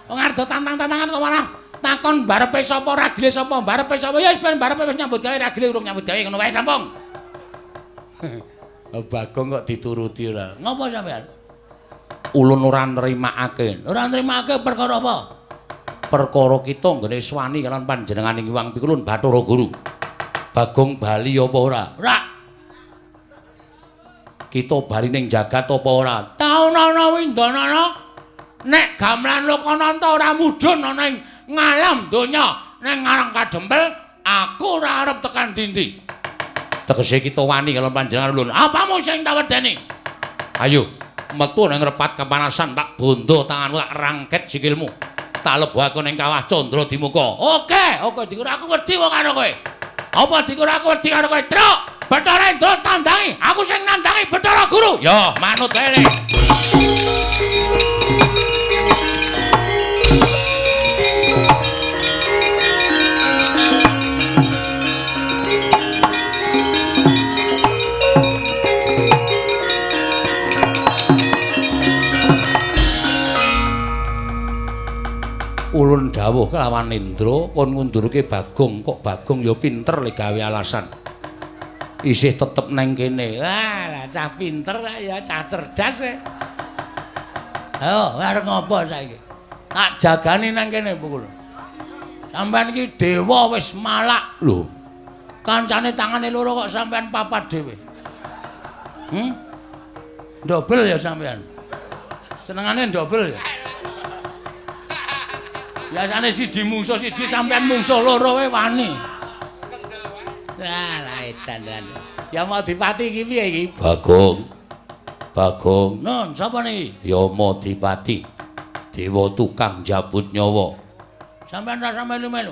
Wong arep tantang-tantangan kok malah takon barepe sapa ragile sapa barepe sapa ya wis ben barepe wis nyambut gawe ragile urung nyambut gawe ngono wae sampung. Bagong kok dituruti ora? Ngopo sampean? Ulun ora nrimakake. Ora nrimakake perkara apa? Perkara kita nggone swani kalian panjenenganing Hyang Pikulun Bathara Guru. Bagong bali apa ora? Ora. Kita bali ning jagat apa ora? Taunana windanana nek gamelan Lokananta ora mudhun ana ing ngalam donya ning Karang Kadempel, aku ora arep tekan dindi. Tegese kita wani karo panjenengan ulun. Apamu sing tak wedeni? Ayo, metu nang repat kepanasan tak bondo tanganmu tak rangket sikilmu. Tak lebokake ning kawah Candra Dimuka. Oke, oke dikira aku wedi wong karo kowe. Apa dikira aku wedi karo kowe? Truk, Bathara Indra tandangi, aku sing nandangi Bathara Guru. Yo, manut wae. Ulun dawuh kelawan Indra kon ngundurke Bagong, kok Bagong ya pinter le gawe alasan. Isih tetep neng kene. Wah, lah cah pinter ya, cah cerdas e. Ayo, arep ngopo saiki? Tak jagani nang kene pukul. Sampeyan iki dewa wis malak lho. Kancane tangane loro kok sampean papat dhewe. Dobel ya sampean. Senengane dobel ya. Biasane siji mungsuh siji sampean mungsuh loro wae wani. Lah edan tenan. Ya mau dipati iki piye iki? Bagong. Bagong. Nun, sapa niki? Yamadipati. Dewa tukang jabut nyawa. Sampean rasa melu-melu.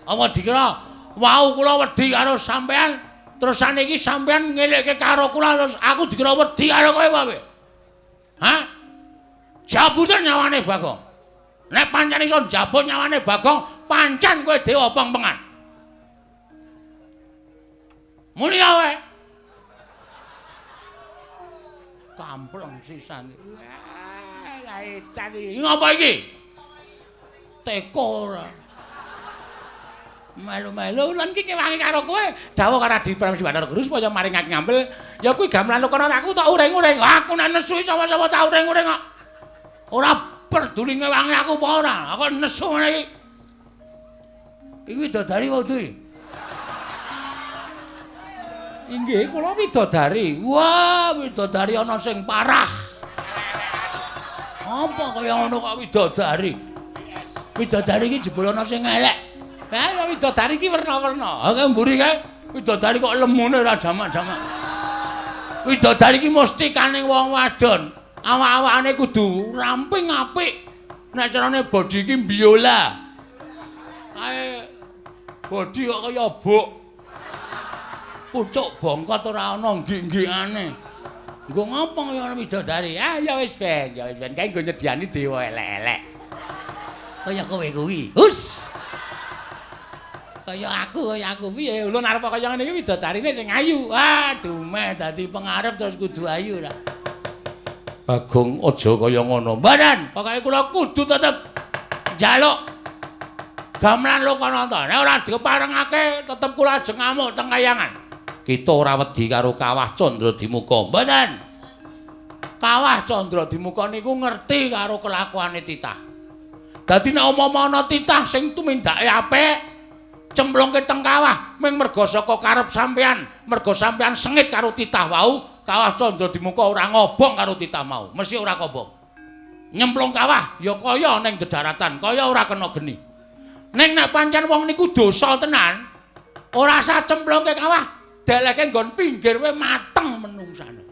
Apa dikira wau kula wedi karo sampean, terus saniki sampean ngelekke karo kula terus aku dikira wedi karo kowe apa piye? Hah? Jabuten nyawane Bagong. Nek pancen iso njabut nyawane Bagong, pancen kowe dewa pengpengan. Muni wae. Kampleng sisane. Lah edan iki. Ngapa iki? Teko ora. Melu-melu lan iki kewangi karo kowe. Dawuh karo Adi Pramesti Bathara Guru supaya maringake ngampil. Ya kuwi gamelan kono aku tak uring-uring. Aku nek nesu sapa-sapa tak uring-uring kok. Ora peduli ngewangi aku apa ora. Aku nesu ngene iki. Iki widodari wae iki. Inggih, kula widodari. Wah, widodari ana sing parah. Apa kaya ngono kok widodari? Widodari iki jebul ana sing elek. Ha, widodari iki werna-werna. Ha, kae mburi kae widodari kok lemune ora jamak-jamak. Widodari iki mesti kaning wong wadon. Awak-awakane kudu ramping apik. Nek carane body iki biola. Kae body kok kaya buk. Pucuk bongkot ora ana nggik-nggikane. Nggo ngopo kaya ana widodari? Ah ya wis ben, ya wis ben kae nggo nyediani dewa elek-elek. Kaya kowe kuwi. Hus. Kaya aku piye? Ulun arep kaya ngene iki widodarine sing ayu. Ah, dumeh dadi pengarep terus kudu ayu ra. Bagong aja kaya ngono. Mboten, pokoke kula kudu tetep njaluk gamelan Lokananta. Nek ora diparengake tetep kula ajeng ngamuk teng kayangan. Kita ora wedi karo Kawah Candradimuka. Mboten. Kawah Candradimuka niku ngerti karo kelakuane titah. Dadi nek umpama ana titah sing tumindake apik, cemplungke teng kawah ming merga saka karep sampean, merga sampean sengit karo titah wau, Kawah Candradimuka ora ngobong karo titah mau, mesti ora kobong. Nyemplung kawah ya kaya ning dedaratan, kaya ora kena geni. Ning nek pancen wong niku dosa tenan, ora sah cemplungke kawah, deleke nggon pinggir wae mateng menungsane.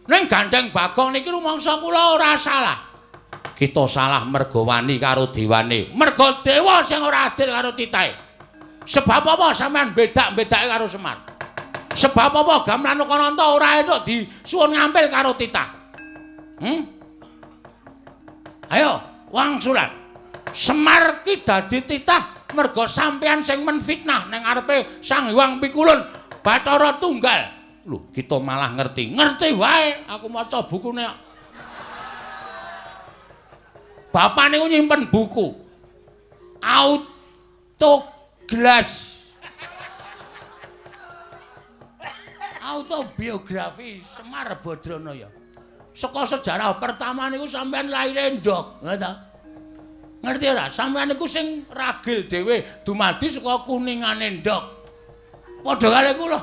Ning gandeng Bagong niki rumangsa kula ora salah. Kita salah merga wani karo dewane. Merga dewa sing ora adil karo titahe. Sebab apa sampean bedak-bedake karo Semar? Sebab apa gamelan Lokananta ora entuk disuwun ngampil karo titah? Ayo, wangsulan. Semar ki dadi titah merga sampean sing menfitnah ning ngarepe Sang Hyang Pikulun Bathara Tunggal. Lho, kita malah ngerti. Ngerti wae, aku maca bukune. Bapak niku nyimpen buku. Autoglas. Autobiografi Semar Badranaya. Saka sejarah pertama niku sampean lahire ndok, ngono ta? Ngerti ora? Sampean niku sing ragil dhewe dumadi saka kuningane ndok. Padha karo kula.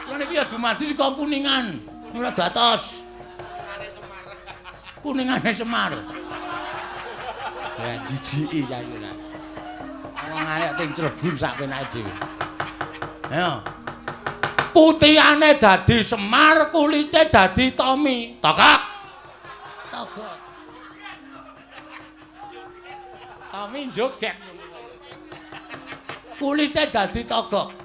Kula niki ya dumadi saka kuningan, ora datos. Kuningane Semar. Ya jijiki saiki lah. Wong arek ting clebun sak penake dhewe. Ayo. Putihane dadi Semar, kulite dadi Tommy. Togok. Togok. Tommy joget. Kulite dadi togok.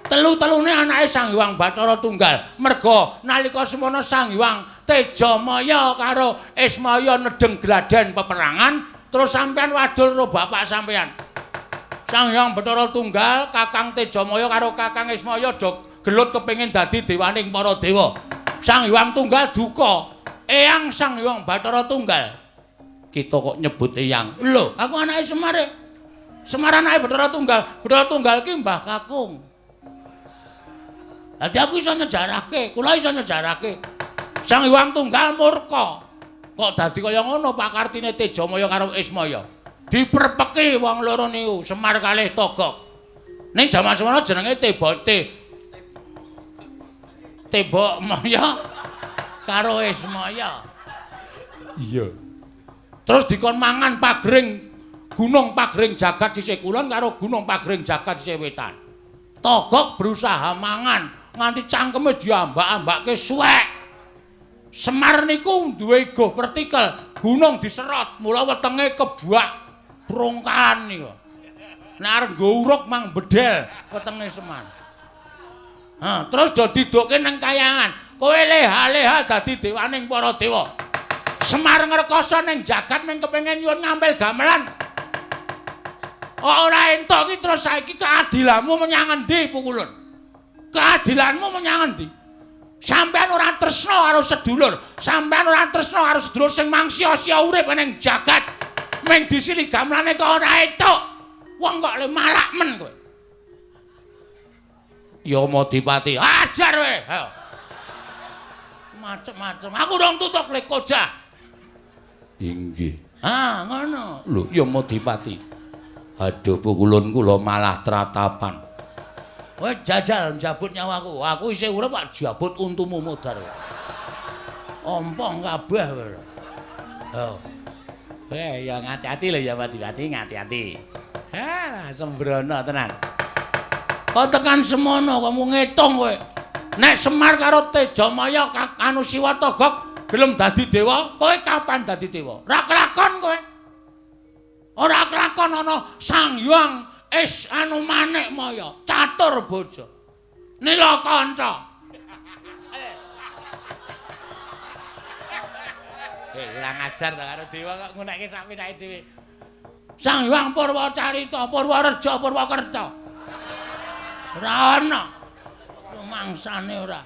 Telu-telune anake Sang Hyang Bathara Tunggal. Merga nalika semono Sang Hyang Tejamaya karo Ismaya nedeng gladen peperangan, terus sampean wadul karo bapak sampean. Sang Hyang Bathara Tunggal, Kakang Tejamaya karo Kakang Ismaya do gelut kepengin dadi dewaning para dewa. Sang Hyang Tunggal duka. Eyang Sang Hyang Bathara Tunggal. Kita kok nyebut eyang. Lho, aku anake Semar. Semar anake Bathara Tunggal. Bathara Tunggal ki Mbah Kakung. Dadi aku iso nyejarahke, kula iso nyejarahke. Sang Hyang Tunggal murka. Kok dadi kaya ngono pakartine Tejamaya karo Ismaya. Diprepeki wong loro niku, Semar kalih Togok. Ning jaman semono jenenge Tebok Maya karo Ismaya. Iya. Terus dikon mangan pagring Gunung Pagring Jagat sisih kulon karo Gunung Pagring Jagat sisih wetan. Togok berusaha mangan nganti cangkeme diambak-ambake suwek. Semar niku duwe igo vertikal, gunung diserot, mula wetenge kebuak brongkalan niku. Nek arep nggo uruk mang bedel wetenge Semar. Ha, terus do didokke nang kayangan. Kowe leha-leha dadi dewaning para dewa. Semar ngrekoso ning jagat mung kepengin nyuwun ngampil gamelan. Ora entuk iki terus saiki keadilanmu menyang endi Pukulun? Keadilanmu menyang endi? Sampeyan ora tresna karo sedulur, sampeyan ora tresna karo sedulur sing mangsia-sia urip ning jagat. Mung disili gamelane kok ora entuk. Wong kok le malak men kowe. Yamadipati, ajar kowe. Ayo. Macem-macem. Aku rong tutuk le kojah. Inggih. Ah, ngono. Lho, Yamadipati. Aduh Pukulun kula malah tratapan. Kowe jajal njabut nyawaku. Aku isih urip kok jabut untumu modar. Ompong kabeh kowe. Oh. Ya ngati-ati lho Yamadipati, ngati-ati. Ha, sembrono tenan. Kok tekan semono kamu ngitung kowe. Nek Semar karo Tejamaya anu Siwa Togok gelem dadi dewa, kowe kapan dadi dewa? Ora kelakon kowe. Ora kelakon ana Sang Hyang Is anu Manik Maya, catur bojo. Nila kanca. Ora ngajar ta karo dewa kok ngunekke sak pinake dhewe. Sang Hyang Purwacarita, Purwareja, Purwakerta. Ora ana. Rumangsane ora.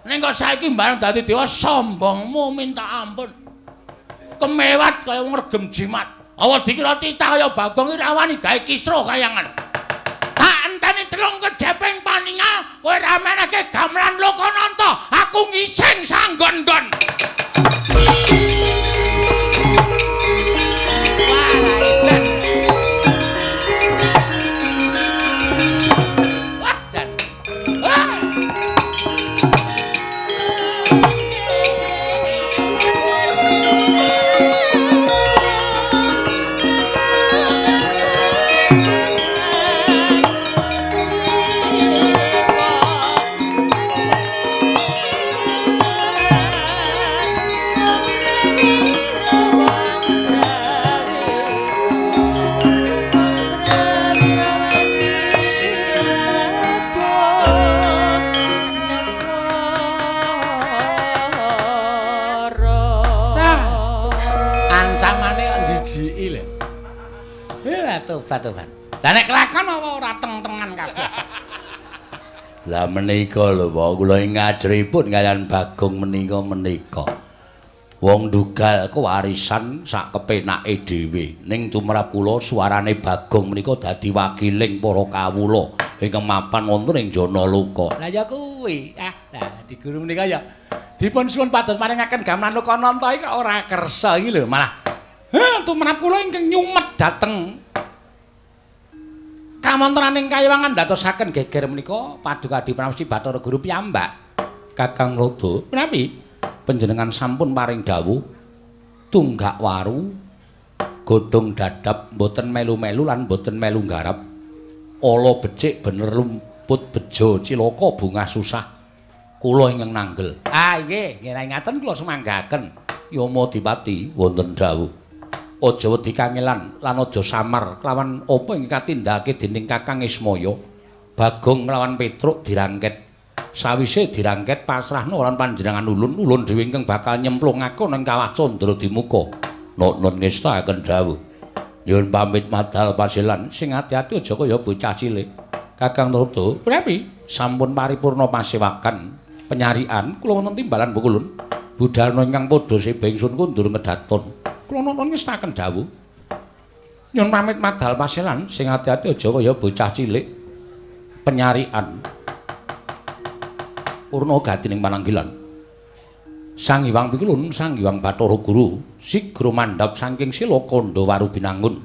Ning kok saiki mbareng dadi dewa sombongmu minta ampun. Kemewat kaya wong regem jimat. Awa dikira titah kaya Bagong iki ra wani gawe kisruh kayangan. Tak enteni telung kedheping paningal kowe ra menehke gamelan Lokananta, aku ngising sanggon-nggon. Wah, edan. Wah, jan. Wah. Ancamane kok njijiki lho. Tobat-tobat. Lah nek kelakon apa ora teng-tengan kabeh. Lah menika lho, Pak, kula ing ngajripun kaliyan Bagong menika. Wong ndugal kewarisan sak kepenake dhewe. Ning tumrap kula suarane Bagong menika dadi wakiling para kawula ingkang mapan wonten ing Janaloka. Lah ya kuwi. Ah, lah di guru menika ya dipun suwun pados maringaken gamelan Lokananta iki kok ora kersa iki lho malah. Heh, tumrap kula ingkang nyumet dhateng kawontenaning kayiwangan ndadosaken geger menika Paduka Pramesti Bathara Guru piyambak. Kakang Rada, menawi panjenengan sampun paring dawuh tunggak waru godhong dadap mboten melu-melu lan mboten melu nggarap. Ala becik bener lumput bejo cilaka bungah susah. Kula ingkang nanggel. Ah nggih, nggih ngaten kula sumanggaken. Yamadipati wonten dawuh. Aja wedi kangelan lan aja samar kelawan apa ing katindakake dening Kakang Ismaya. Bagong lawan Petruk dirangket. Sawise dirangket pasrahna lan panjenengan ulun, ulun dhewe ingkang bakal nyemplungake ning kawah Candra Dimuka. Nun ngestakaken dawuh. Nyuwun pamit madal pasilan, sing ati-ati aja kaya bocah cilik. Kakang Narada, Prami? Sampun paripurna pasewakan penyarian kula wonten timbalan Pukulun. Budalna ingkang padha seba ingsun kundur ngedaton. Kula nonton ngestakaken dawuh. Nyuwun pamit madal pasilan, sing ati-ati aja kaya bocah cilik. Penyarian. Purna gati ning pananggilan. Sang Hyang Pikulun, Sang Hyang Bathara Guru sigra mandhap saking sila kandha waru binangun.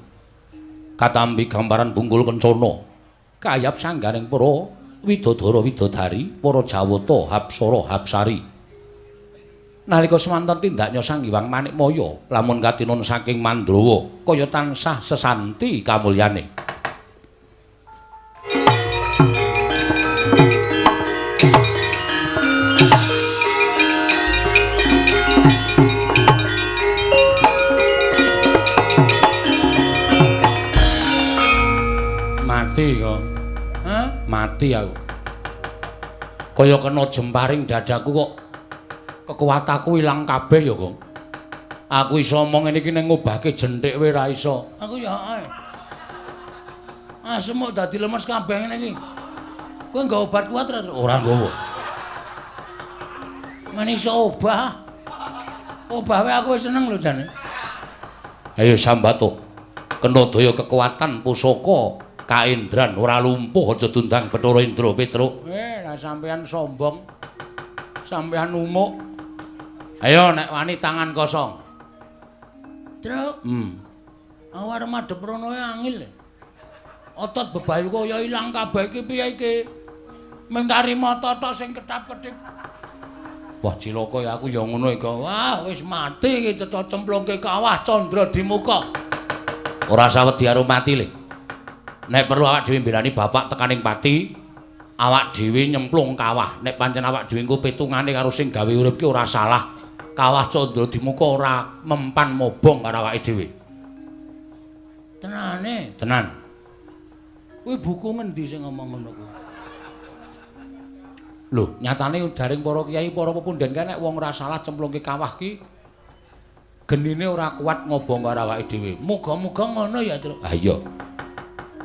Katampi gambaran bungkul kencana. Kayap sangganing para widodara widodari, para jawata hapsara hapsari. Nalika semanten tindaknya Sang Hyang Manikmaya lamun katinun saking Mandrawa kaya tansah sesanti kamulyane. Mati kok. Hah? Mati aku. Kaya kena jemparing dadaku kok kekuatanku ilang kabeh ya, Kong. Aku iso omong ngene iki ning ngobahke jenthik wae ra iso. Aku ya ae. Ah, semuk dadi lemes kabeh ngene iki. Kowe nggawa obat kuat ra? Ora nggawa. Men iso obah. Obah wae aku wis seneng lho jane. Ayo sambato. Kena daya kekuatan pusaka kaendran ora lumpuh aja dundang Bathara Indra Petruk. Lah sampean sombong. Sampean umuk. Ayo nek wani tangan kosong. Truk. Aku arep madhep rono angil. Otot bebayu kaya ilang kabeh iki piye iki? Mengkari mata tok sing ketap-ketip. Wah cilaka ya aku ya ngono iki. Wah wis mati iki cetha cemplungke kawah candra di muka. Ora usah wedi karo mati le. Nek perlu awak dhewe mbelani bapak tekaning pati, awak dhewe nyemplung kawah. Nek pancen awak dhewe engko pitungane karo sing gawe urip ki ora salah. Kawah candra di muka ora mempan mobong karo awake dhewe. Tenane? Tenan. Kuwi buku ngendi sing ngomong ngono kuwi? Lho, nyatane jaring para kiai, para pepunden kae nek wong ora salah cemplungke kawah ki genine ora kuat ngobong karo awake dhewe. Muga-muga ngono ya, Truk. Ha iya.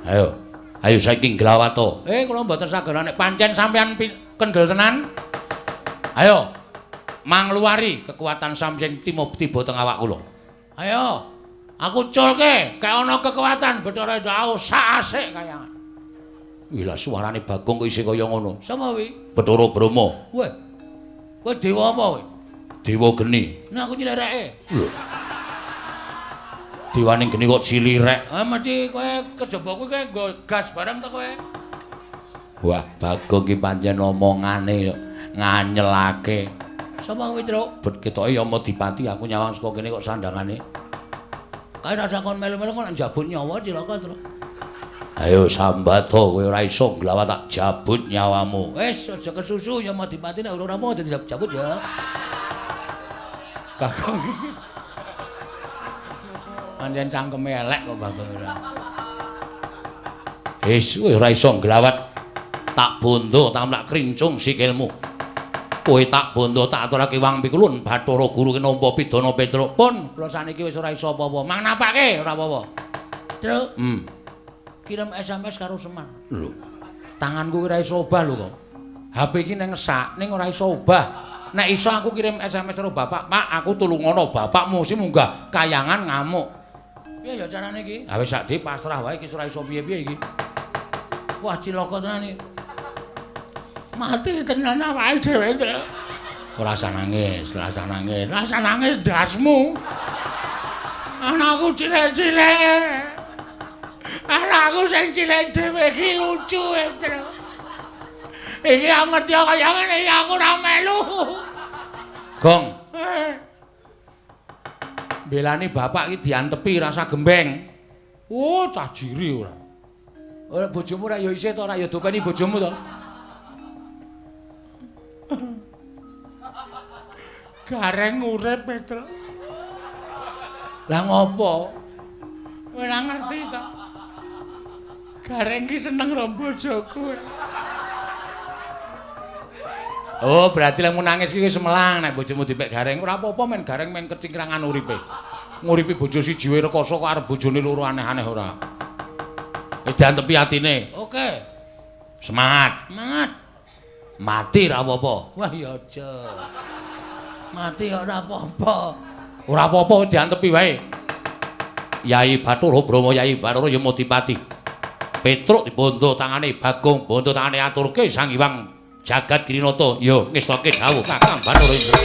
Ayo. Ayo saiki nglawato. Kula mboten saged nek pancen sampean kendel tenan. Ayo. Mangluwari kekuatan sampeyan tiba teng awak kula. Ayo. Aku culke, kek ana kekuatan Bathara Indra sak asik kayangan. Wih lah suarane Bagong kok isih kaya ngono. Sapa kuwi? Bathara Brahma. Weh. Kowe dewa apa kowe? Dewa geni. Nah aku nyilireke. Lho. Dewane geni kok cilirek. Ah mesti kowe kejaba kuwi kowe nggo gas bareng to kowe. Wah, Bagong ki pancen omongane nganyelake. Sapa kuwi, Truk? Bet ketoke ya Madipati aku nyawang saka kene kok sandangane. Kae rasa kon melu-melu kok nek njabut nyawa cilaka, Truk. Ayo sambato kowe ora iso nglawat tak jabut nyawamu. Wis aja kesusu ya Madipati nek ora mau dadi jabut ya. Bagong. Pancen cangkeme elek kok Bagong ora. Wis kowe ora iso nglawat tak bondo tamlak krincung sikilmu. Kowe tak bondo tak aturake wang pikulun Bathara Guru ki nampa pidana Petruk. Pun kula saniki wis ora iso apa-apa. Mang napake ora apa-apa. Truk. Kirim SMS karo Semar. Lho. Tanganku ora iso obah lho kok. HP iki nang ngesak ning ora iso obah. Nek iso aku kirim SMS karo bapak, "Pak, aku tulungono bapakmu sing munggah kayangan ngamuk." Piye ya carane iki? Ha wis sak dhewe pasrah wae iki ora iso piye-piye iki. Wah cilaka tenan iki. Mati tenan awake dhewe, Truk. Ora usah nangis, ora usah nangis. Ora usah nangis ndasmu. Anakku cilik-cilik. Anakku sing cilik dhewe iki lucu, Truk. Iki aku ngerti kaya ngene iki aku ora melu. Gong. Belani bapak iki diantepi rasa gembeng. Oh, cah jiri ora. Ora bojomu ora ya isih to ora ya dopeni bojomu to. Gareng urip, Petruk. Lah ngopo? Ora ngerti to. Gareng ki seneng karo bojoku. Oh, berarti lek nangis iki wis melang nek bojomu dipek gareng. Ora apa-apa men gareng men kecingkrangan uripe. Nguripi bojo siji wae rekoso kok arep bojone loro aneh-aneh ora. Wis diantepi atine. Oke. Semangat. Semangat. Mati ora apa-apa. Wah ya aja. Mati kok ora apa-apa. Ora apa-apa diantepi wae. Yai Bathara Brahma, Yai Bathara Yamadipati. Petruk dibondo tangane Bagong, bondo tangane aturke Sang Hyang Jagat Girinata. Yo ngestoke dawuh Kakang Bathara Indra.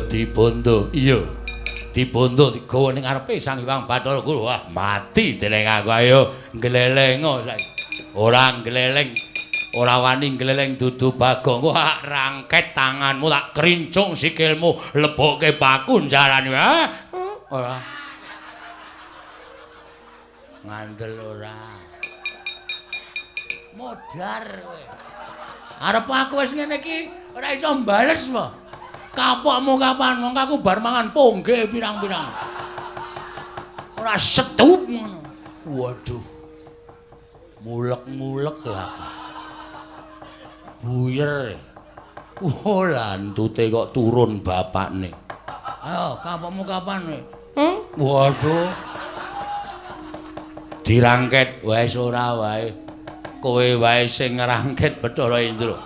dibondo. Iya. Dibondo digawa ning ngarepe Sang Hyang Bathara Guru. Wah, mati dening aku. Ayo nglelengo saiki. Ora ngleleng. Ora wani ngleleng dudu Bagong. Wah, rangket tanganmu tak krincung sikilmu, lebokke paku njarane. Ora. Ngandel ora. Modar kowe. Arep aku wis ngene iki ora iso mbales po. Kapokmu kapan? Wong aku bar mangan pongge pirang-pirang. Ora setup ngono. Waduh. Mulek-mulek ya aku. Buyer. Oh, lantute kok turun bapakne. Ayo, kapokmu kapan kowe? Waduh. Dirangket wis ora wae. Kowe wae sing ngrangket Bathara Indra.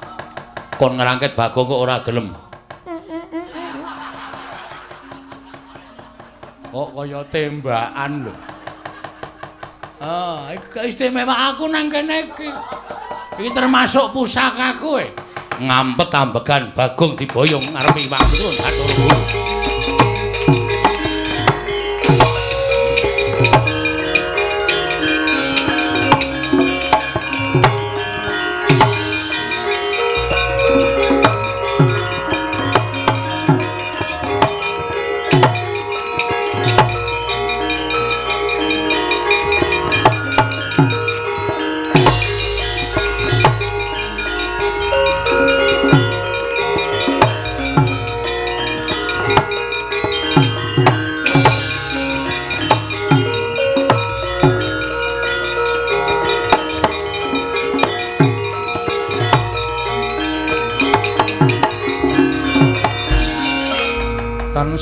Kon ngrangket Bagong kok ora gelem. Kok kaya tembakan lho. Ah, iki istimewa aku nang kene iki. Iki termasuk pusakaku e. Ngampet ambegan Bagong diboyong ngarepe Iwak Turun Bathara Guru.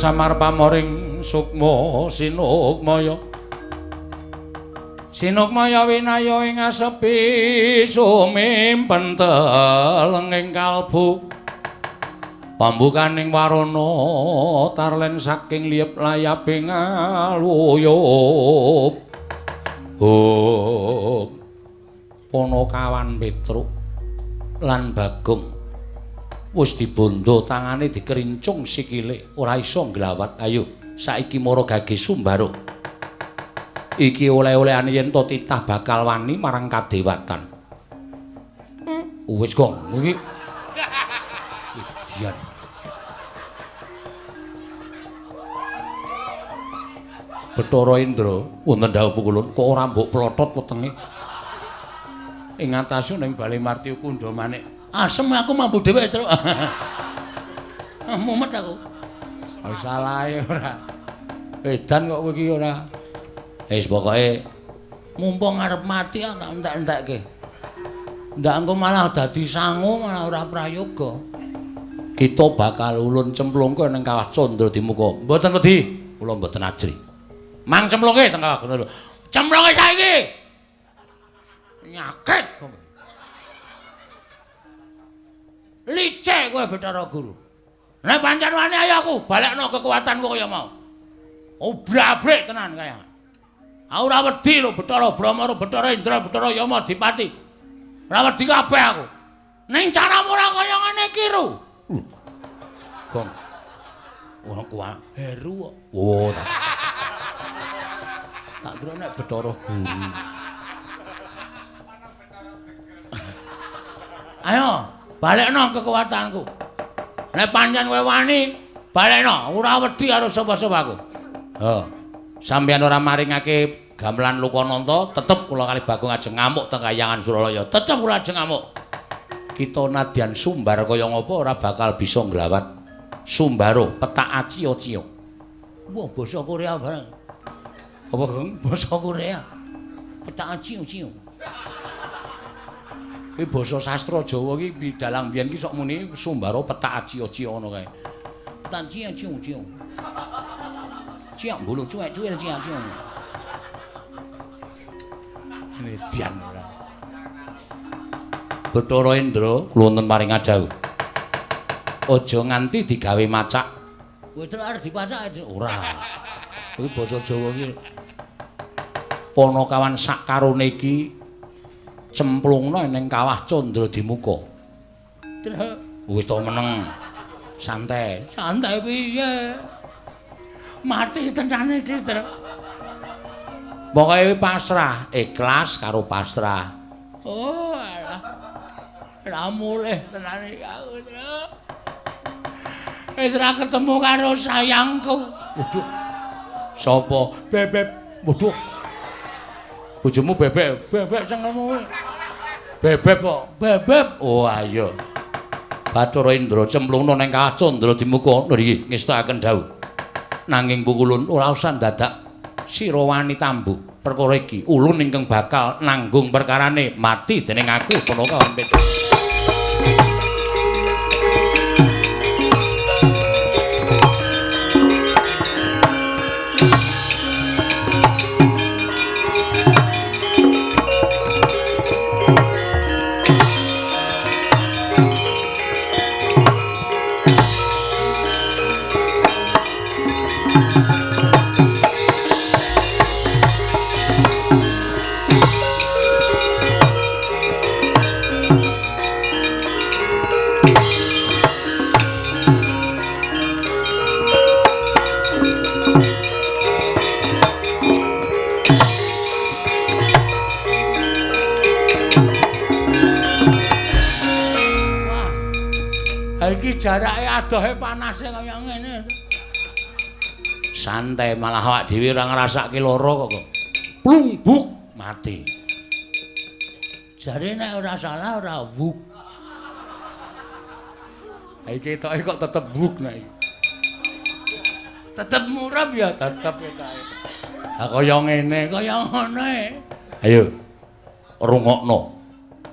Samar pamoring sukma sinukmaya sinukmaya winaya ing asepi sumimpen telenging kalbu pambukaning warana tarlen saking liyep layaping aluyup. Oh, Panakawan Petruk lan Bagong wis dibondo tangane dikerincung sikile ora iso nglawat. Ayo saiki mara gage Sumbaro. Iki oleh-olehane yen to titah bakal wani marang kadewatan. Wis gong iki. Idian. Bathara Indra wonten dawuh pukulun kok ora mbok plotot wetenge. Ing atase ning Bale Martya Kundha Manik. Asem aku mambu dhewe, Truk. Mumet aku. Salahe ora. Edan kok kowe iki ora. Wis pokoke mumpung arep mati tak entek-entekke. Ndak engko malah dadi sangu malah ora prayoga. Kita bakal ulun cemplungke ning kawah Candra Dimuka. Mboten wedi, kula mboten ajri. Mang cemplungke teng kawah Candra. Cemplungke saiki. Nyakit kowe. Licik kowe Bathara Guru. Nek pancen wani ayo aku balekno kekuatanku kaya mau. Obrabrik tenan kaya. Aku ora wedi lho Bathara Brahma, Bathara Indra, Bathara Yama Dipati. Ora wedi kabeh aku. Ning caramu ora kaya ngene iki, Ru. Gong. Ora kuat Heru kok. Oh, tak kira nek Bathara Guru. Ayo, balekno kekuatanku. Nek pancen kowe wani, balekno, ora wedi karo sapa-sapa aku. Ha. Sampeyan ora maringake gamelan Lokananta, tetep kula kali Bagong ajeng ngamuk teng Kayangan Suralaya. Tetep kula ajeng ngamuk. Kita nadyan sumbar kaya ngapa ora bakal bisa nglawat. Sumbaro petak acio-cio. Wah, basa Korea bareng. Apa, Gong? Basa Korea. Petak acio-cio. Iki basa sastra Jawa iki dalang biyen iki sok muni Sumbaro petak acio-cio ngono kae. Petak acio-cio. Ciak mbulu cuek-cuel ciak-ciak. Edian ora. Bathara Indra kula wonten paring adhawuh. Aja nganti digawe macak. Kowe terus arep dipacak ora. Kuwi basa Jawa iki. Panakawan sak karone iki cemplungna ning kawah Candra Dimuka. Wis to meneng. Santai. Santai piye? Mati tenan iki, Tru. Pokoke pasrah, ikhlas karo pasrah. Oh, alah. Ra mulih tenan iki aku, Tru. Wis ra ketemu karo sayangku. Waduh. Sapa? Bebek. Waduh. Bojomu bebek. Bebek cengkelmu. Bebek kok. Bebek. Oh, ayo. Bathara Indra cemplungna ning Kacandra Dimuka nggih ngestakaken dawuh. Nanging pukulun ora usah dadak sira wani tambuk perkara iki. Ulun ingkang bakal nanggung perkarane mati dening aku Panaka Petruk. Iki jarake adohe panase kaya ngene. Santai malah awak dhewe ora ngrasake lara kok. Plungbuk mati. Jare nek ora salah ora wuk. Ha iki ketoke kok tetep wuk nek iki. Tetep murab ya, tetep ketoke. Ha kaya ngene, kaya ngono e. Ayo rungokno.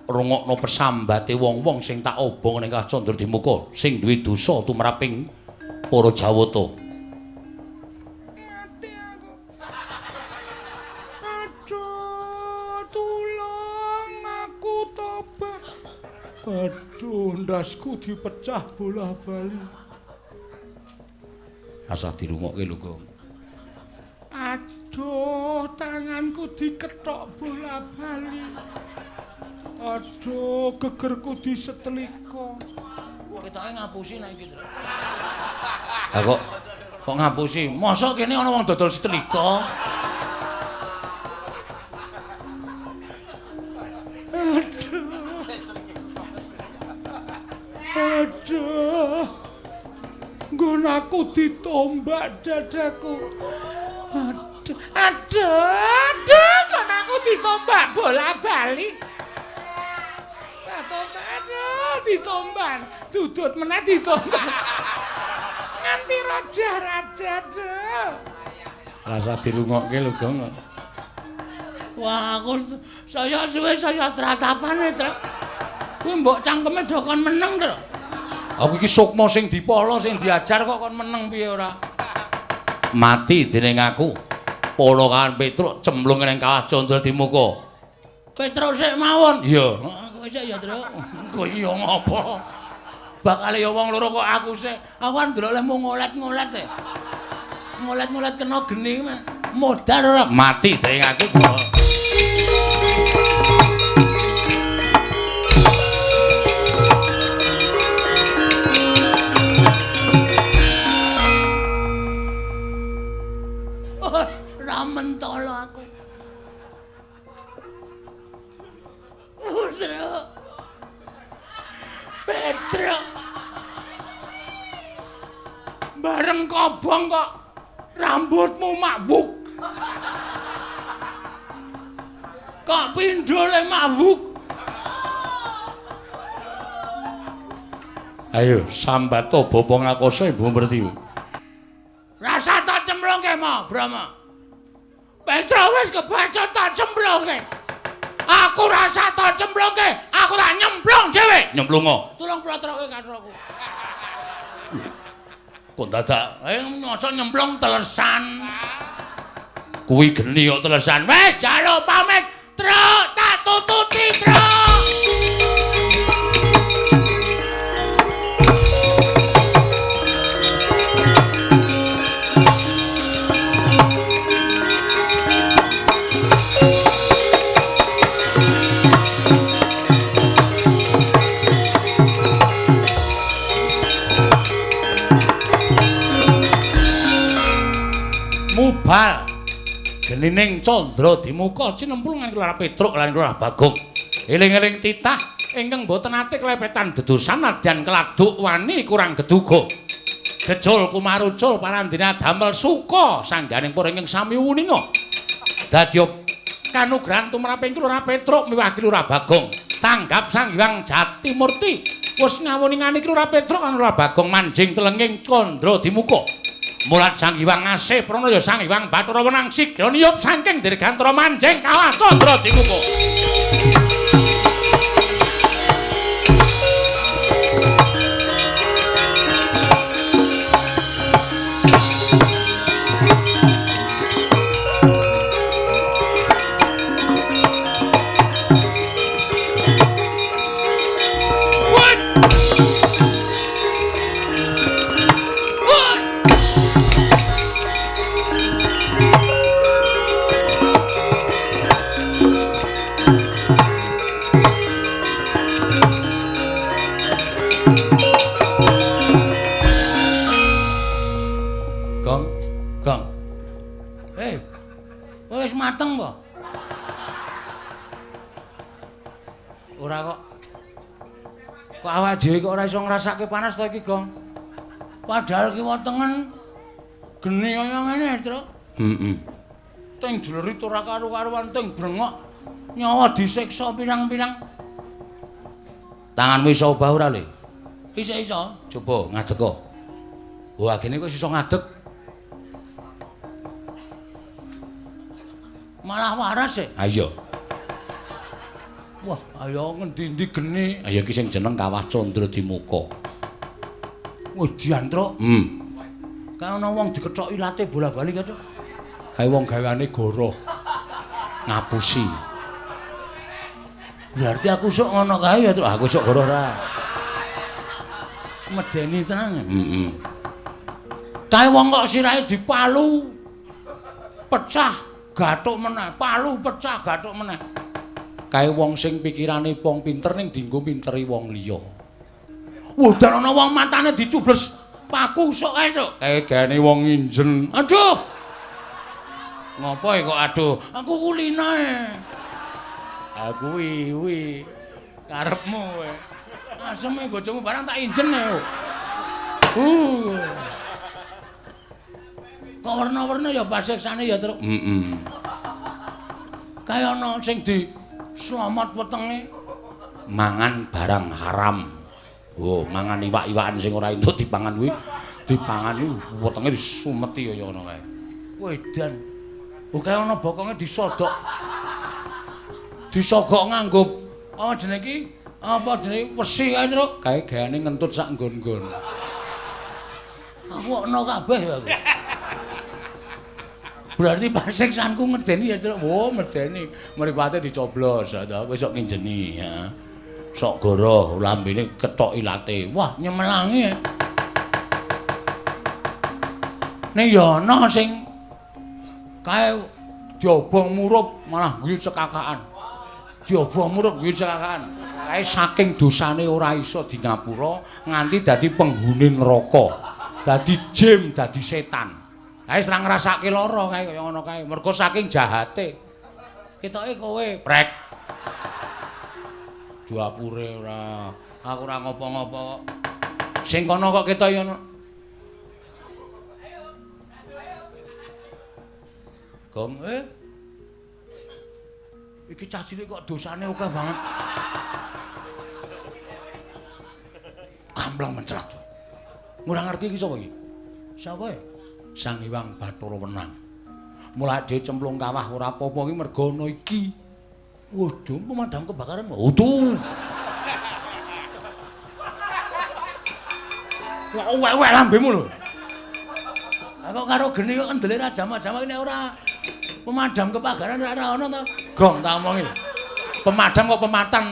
Rungokno pesambate wong-wong sing tak obong ning Kacandra Dimuka sing duwe dosa tumraping para Jawata. Ati aku. Aduh, tulung aku tobat. Aduh, ndasku dipecah bola-bali. Asah dirungokke lho, Gong. Aduh, tanganku dikethok bola-bali. Aduh, gegerku disetelika. Ketoke ngapusi nek iki, Tru. Lah kok ngapusi? Mosok kene ana wong dodol setelika? Aduh. Aduh. Nggon aku ditombak dadaku. Aduh, aduh, aduh, nggon aku ditombak bola-bali. Aduh, ditomban, dudut meneh ditomban. Nganti raja-raja, aduh. Rasa dirungokke lho, Gong. Wah, aku saya suwe saya tratapane, Tru. Kuwi mbok cangkeme do kon meneng, Tru. Aku iki sukma sing dipala, sing diajar kok kon meneng piye ora? Mati dening aku. Pala kawan Petruk cemplung ning Kawah Candra Dimuka. Petruk sik mawon. Iya. Kowe sik ya, Tru. Kowe ya ngopo? Bakale ya wong loro kok aku sik. Aku kan ndelok lehmu ngolet-ngolet e. Ngolet-ngolet kena geni modar ora mati dening aku. Ora mentolo aku. Putra. Petruk. Bareng kobong kok rambutmu mabuk. Kok pindhole mabuk. Ayo sambato bapa ngakoso Ibu Pertiwi. Rasa tak cemplungke mo, Brahma. Petruk wis kebaca tak cemplungke. Aku rasa tak cemplungke, aku tak nyemplung dhewe. Nyemplungo. Tulung plotroke katroku. Kok dadak nyosok nyemplung telesan. Kuwi geni kok telesan. Wis jaluk pamit, Truk, tak tututi, Truk. Genining Candra Dimuka cinemplungan Lurah Petruk lan Lurah Bagong. Eling-eling titah ingkang boten ate klepetan dedosan nadyan keladuk wani kurang geduga. Gejul kumarucul parandene damel suka sangganing para ingkang sami wuninga. Dadya kanugrahan tumraping Lurah Petruk miwah Lurah Bagong. Tanggap Sang Hyang Jatimurti wis ngawuningani Lurah Petruk lan Lurah Bagong manjing telenging Candra Dimuka. Mulat Sang Hyang Asih Pranaya Sang Hyang Bathara Wenang sigra niyup saking dirgantara manjing kawah Candra Dimuka. Mateng po? Ora kok. Kok awake dhewe kok ora iso ngrasake panas to iki, Gong? Padahal kiwa tengen geni kaya ngene, Truk. Heeh. Teng jlerit ora karu-karuan, teng brengok nyawa disiksa pirang-pirang. Tanganmu iso obah ora, Le? Iso-iso. Coba ngadeg kok. Wah, gene kok iso ngadeg. Malah waras e. Ayo. Wah, ayo ngendi-endi geni. Ayo iki sing jeneng Kawah Candra Dimuka. Wah, diantruk. Kae ana wong dikethok ilate bola-bali kae, Truk. Kae wong gaweane goroh. Ngapusi. Berarti aku sok ngono kae ya, Truk. Aku sok goroh ra. Medeni tenan. Heeh. Kae wong kok sirahe dipalu. Pecah. Gathuk meneh, palu pecah gathuk meneh. Kae wong sing pikirane wong pinter ning dienggo minteri wong liya. Wah, dan ana wong matane dicubles paku sok kae, Truk. Kae gaene wong nginjen. Aduh. Ngopo e kok aduh? Aku kulina e. Ah kuwi kuwi karepmu kowe. Aseme bojomu barang tak injen e. Kok werna-werna ya pasiksane ya, Truk. Heeh. Kae ana sing di slamet wetenge mangan barang haram. Oh, mangan iwak-iwakan sing ora entuk dipangan kuwi, dipangan iki wetenge disumeti kaya ngono kae. Wedan. Oh, kae ana bokonge disodok. Disogok nganggo apa jenenge iki? Apa jenenge wesi kae, Truk? Kae gaene ngentut sak nggon-nggon. Aku ana kabeh ya aku. Berarti pasiksanku ngedeni ya, Truk. Oh, medeni. Mripate dicoblos, ta kowe sok nginjeni ya. Sok goroh lambene kethok ilate. Wah, nyemelangi. Ning ya ana sing kae diobong murup malah guyu cekakaan. Diobong murup guyu cekakaan. Kae saking dosane ora iso dingapura nganti dadi penghuni neraka. Dadi jim, dadi setan. Kae wis ora ngrasake lara kae kaya ngono kae. Mergo saking jahate. Ketoke kowe prek. Duapure ora. Aku ora ngopo-ngopo. Sing kono kok ketoke ngono. Gong Iki cah cilik kok dosane akeh banget. Kampleng mencrat. Ora ngerti iki sapa iki? Sapa e? Sang Hyang Bathara Wenang. Mulai dhewe cemplung kawah ora apa-apa iki mergo ana iki. Waduh, pemadam kebakaran. Utuh. Kok wek-wek lambemu lho. Lah kok karo geni kok kendele ra jamak-jamak nek ora pemadam kebakaran ora ana to. Gong tak omongi. Pemadam kok pematang.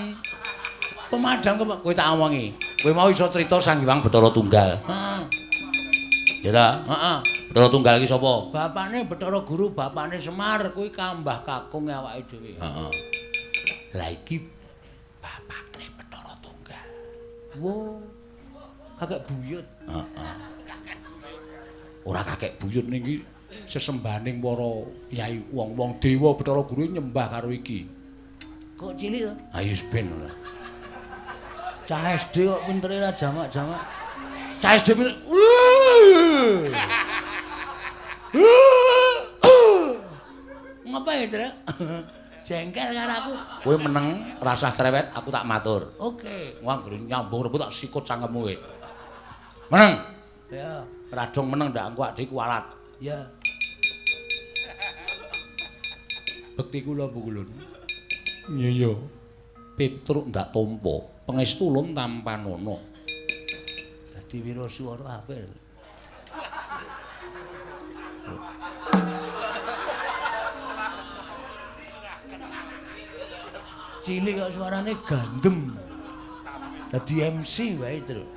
Pemadam kebakaran kowe tak omongi. Kowe mau iso crita Sang Hyang Bathara Tunggal. Heeh. Ya ta? Heeh. Bathara Tunggal iki sapa? Bapakne Bathara Guru, bapakne Semar, kuwi kambah kakung awake dhewe. Heeh. Lah iki bapakne Bathara Tunggal. Wo. Kakek buyut. Heeh. Ora kakek buyut niki Sesembahaning para yai wong-wong dewa Bathara Guru nyembah karo iki. Kok cilik to? Ayo ben ora. Cah SD kok pintere ra jamak-jamak. Cah SD pinter. Ngapa ya, Truk? Jengkel karo aku. Kowe meneng, rasah cerewet, aku tak matur. Oke. Wah, anggere nyambung rebut tak sikut cangkemmu kowe. Meneng. Ya. Radong meneng ndak engko adik kualat. Ya. Bekti kula Bu Ulun. Iya iya. Petruk ndak tampa, pangestu ulun tampanana. Dadi wiraswara apik. Cilik kok suarane gandem. Dadi MC wae, Truk.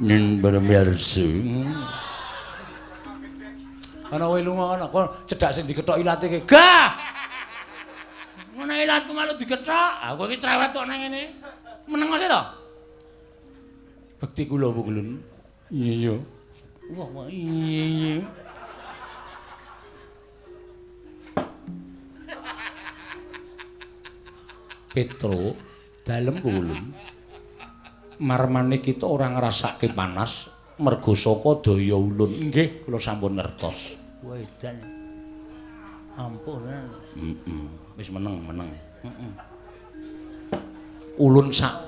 Ning bermirsa. Ana kowe lunga ana kok cedhak sing dikethok ilate ki. Gah. Ngono ilatku malu dikethok. Aku iki cerewet kok nang ngene. Meneng aja to. Bekti kula Bu Ulun. Iya iya. Wah, wah iya iya. Petro dalem ulun. Marmane kita ora ngrasake panas mergo saka daya ulun. Nggih, kula sampun ngertos. Wedan. Ampuh tenan. Heeh. Wis meneng, meneng. Heeh. Ulun sak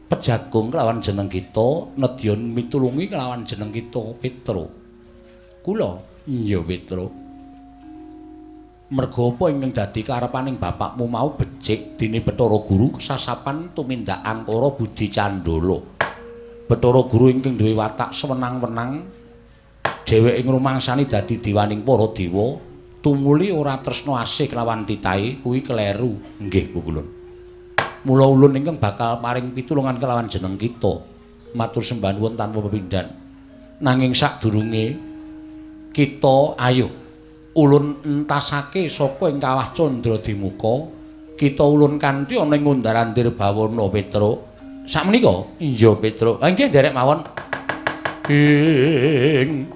pejagung kelawan jeneng kita, nedya mitulungi kelawan jeneng kita Petro. Kula iya Petro. Mergo apa ingkang dadi karepaning bapakmu mau becik dene Bathara Guru kesasapan tumindak angkara budi candala. Bathara Guru ingkang duwe watak sewenang-wenang dheweke ngrumangsani dadi dewaning para dewa, tumuli ora tresna asih kelawan titahe kuwi kleru. Nggih Bu Ulun. Mula ulun ingkang bakal paring pitulungan kelawan jeneng kita. Matur sembah nuwun tanpa pepindhan. Nanging sadurunge kita ayo ulun entasake saka ing kawah Candra Dimuka, kita ulun kanthi ana ing Undar-andir Bawana Petro. Sakmenika? Iya Petro. Ha nggih nderek mawon. Ing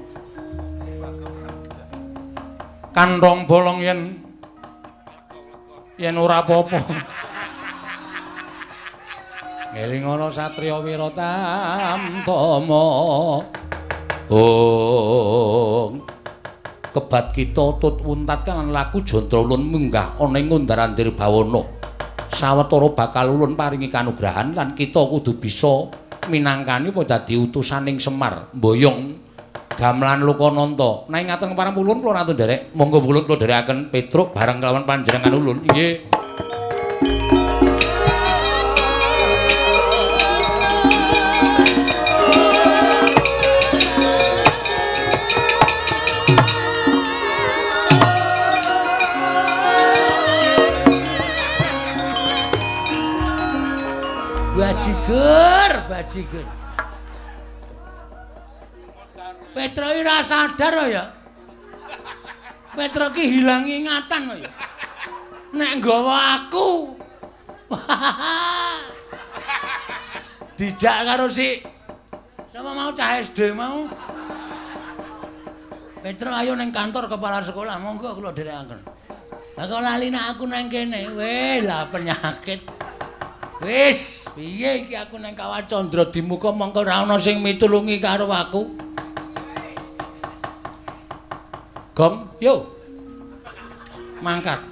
kantong bolong yen yen ora apa-apa. Ngeling ana satriya wira tamtama. Ong kebat kita tut wuntat kan laku jantra ulun munggah ana ing Undar-andir Bawana. Sawetara bakal ulun paringi kanugrahan lan kita kudu bisa minangkani apa dadi utusaning Semar mboyong gamelan Lokananta. Nanging ngaten kepareng ulun kula ratu nderek. Monggo ulun kula nderekaken Petruk bareng kelawan panjenengan ulun. Nggih. Bajigur, bajigur. Petro iki ora sadar ya. Petro ki hilang ingatan ya. Nek nggawa aku. Dijak karo si sapa mau cah SD mau. Petro ayo nang kantor kepala sekolah, monggo kula dherekaken. Lah kok lali nek aku nang kene. Weh, lah penyakit. Wis, piye iki aku nang Kawah Candra Dimuka mongko ora ana sing mitulungi karo aku. Gong, yo. Mangkat.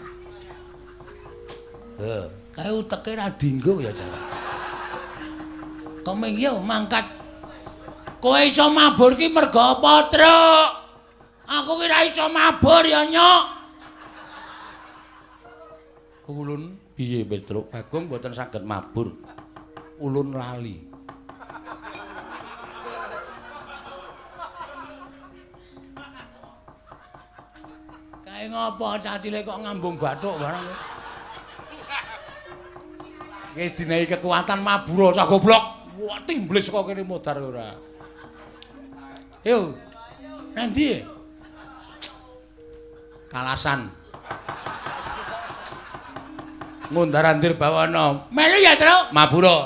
Heh, kae uteke ra dinggo ya jan. Komeng yo mangkat. Kowe iso mabur ki mergo apa, Truk? Aku ki ra iso mabur ya, Nyok. Ulun piye Petruk? Bagong mboten saged mabur. Ulun lali. Kae ngopo cah cilik kok ngambung bathuk barang. Wis dinehi kekuatan mabur cah goblok. Wah, timblis kok kene modar ora. Yo. Nang ndi? Kalasan. Ngundar-andir bawana. Melu ya, Truk. Mabura.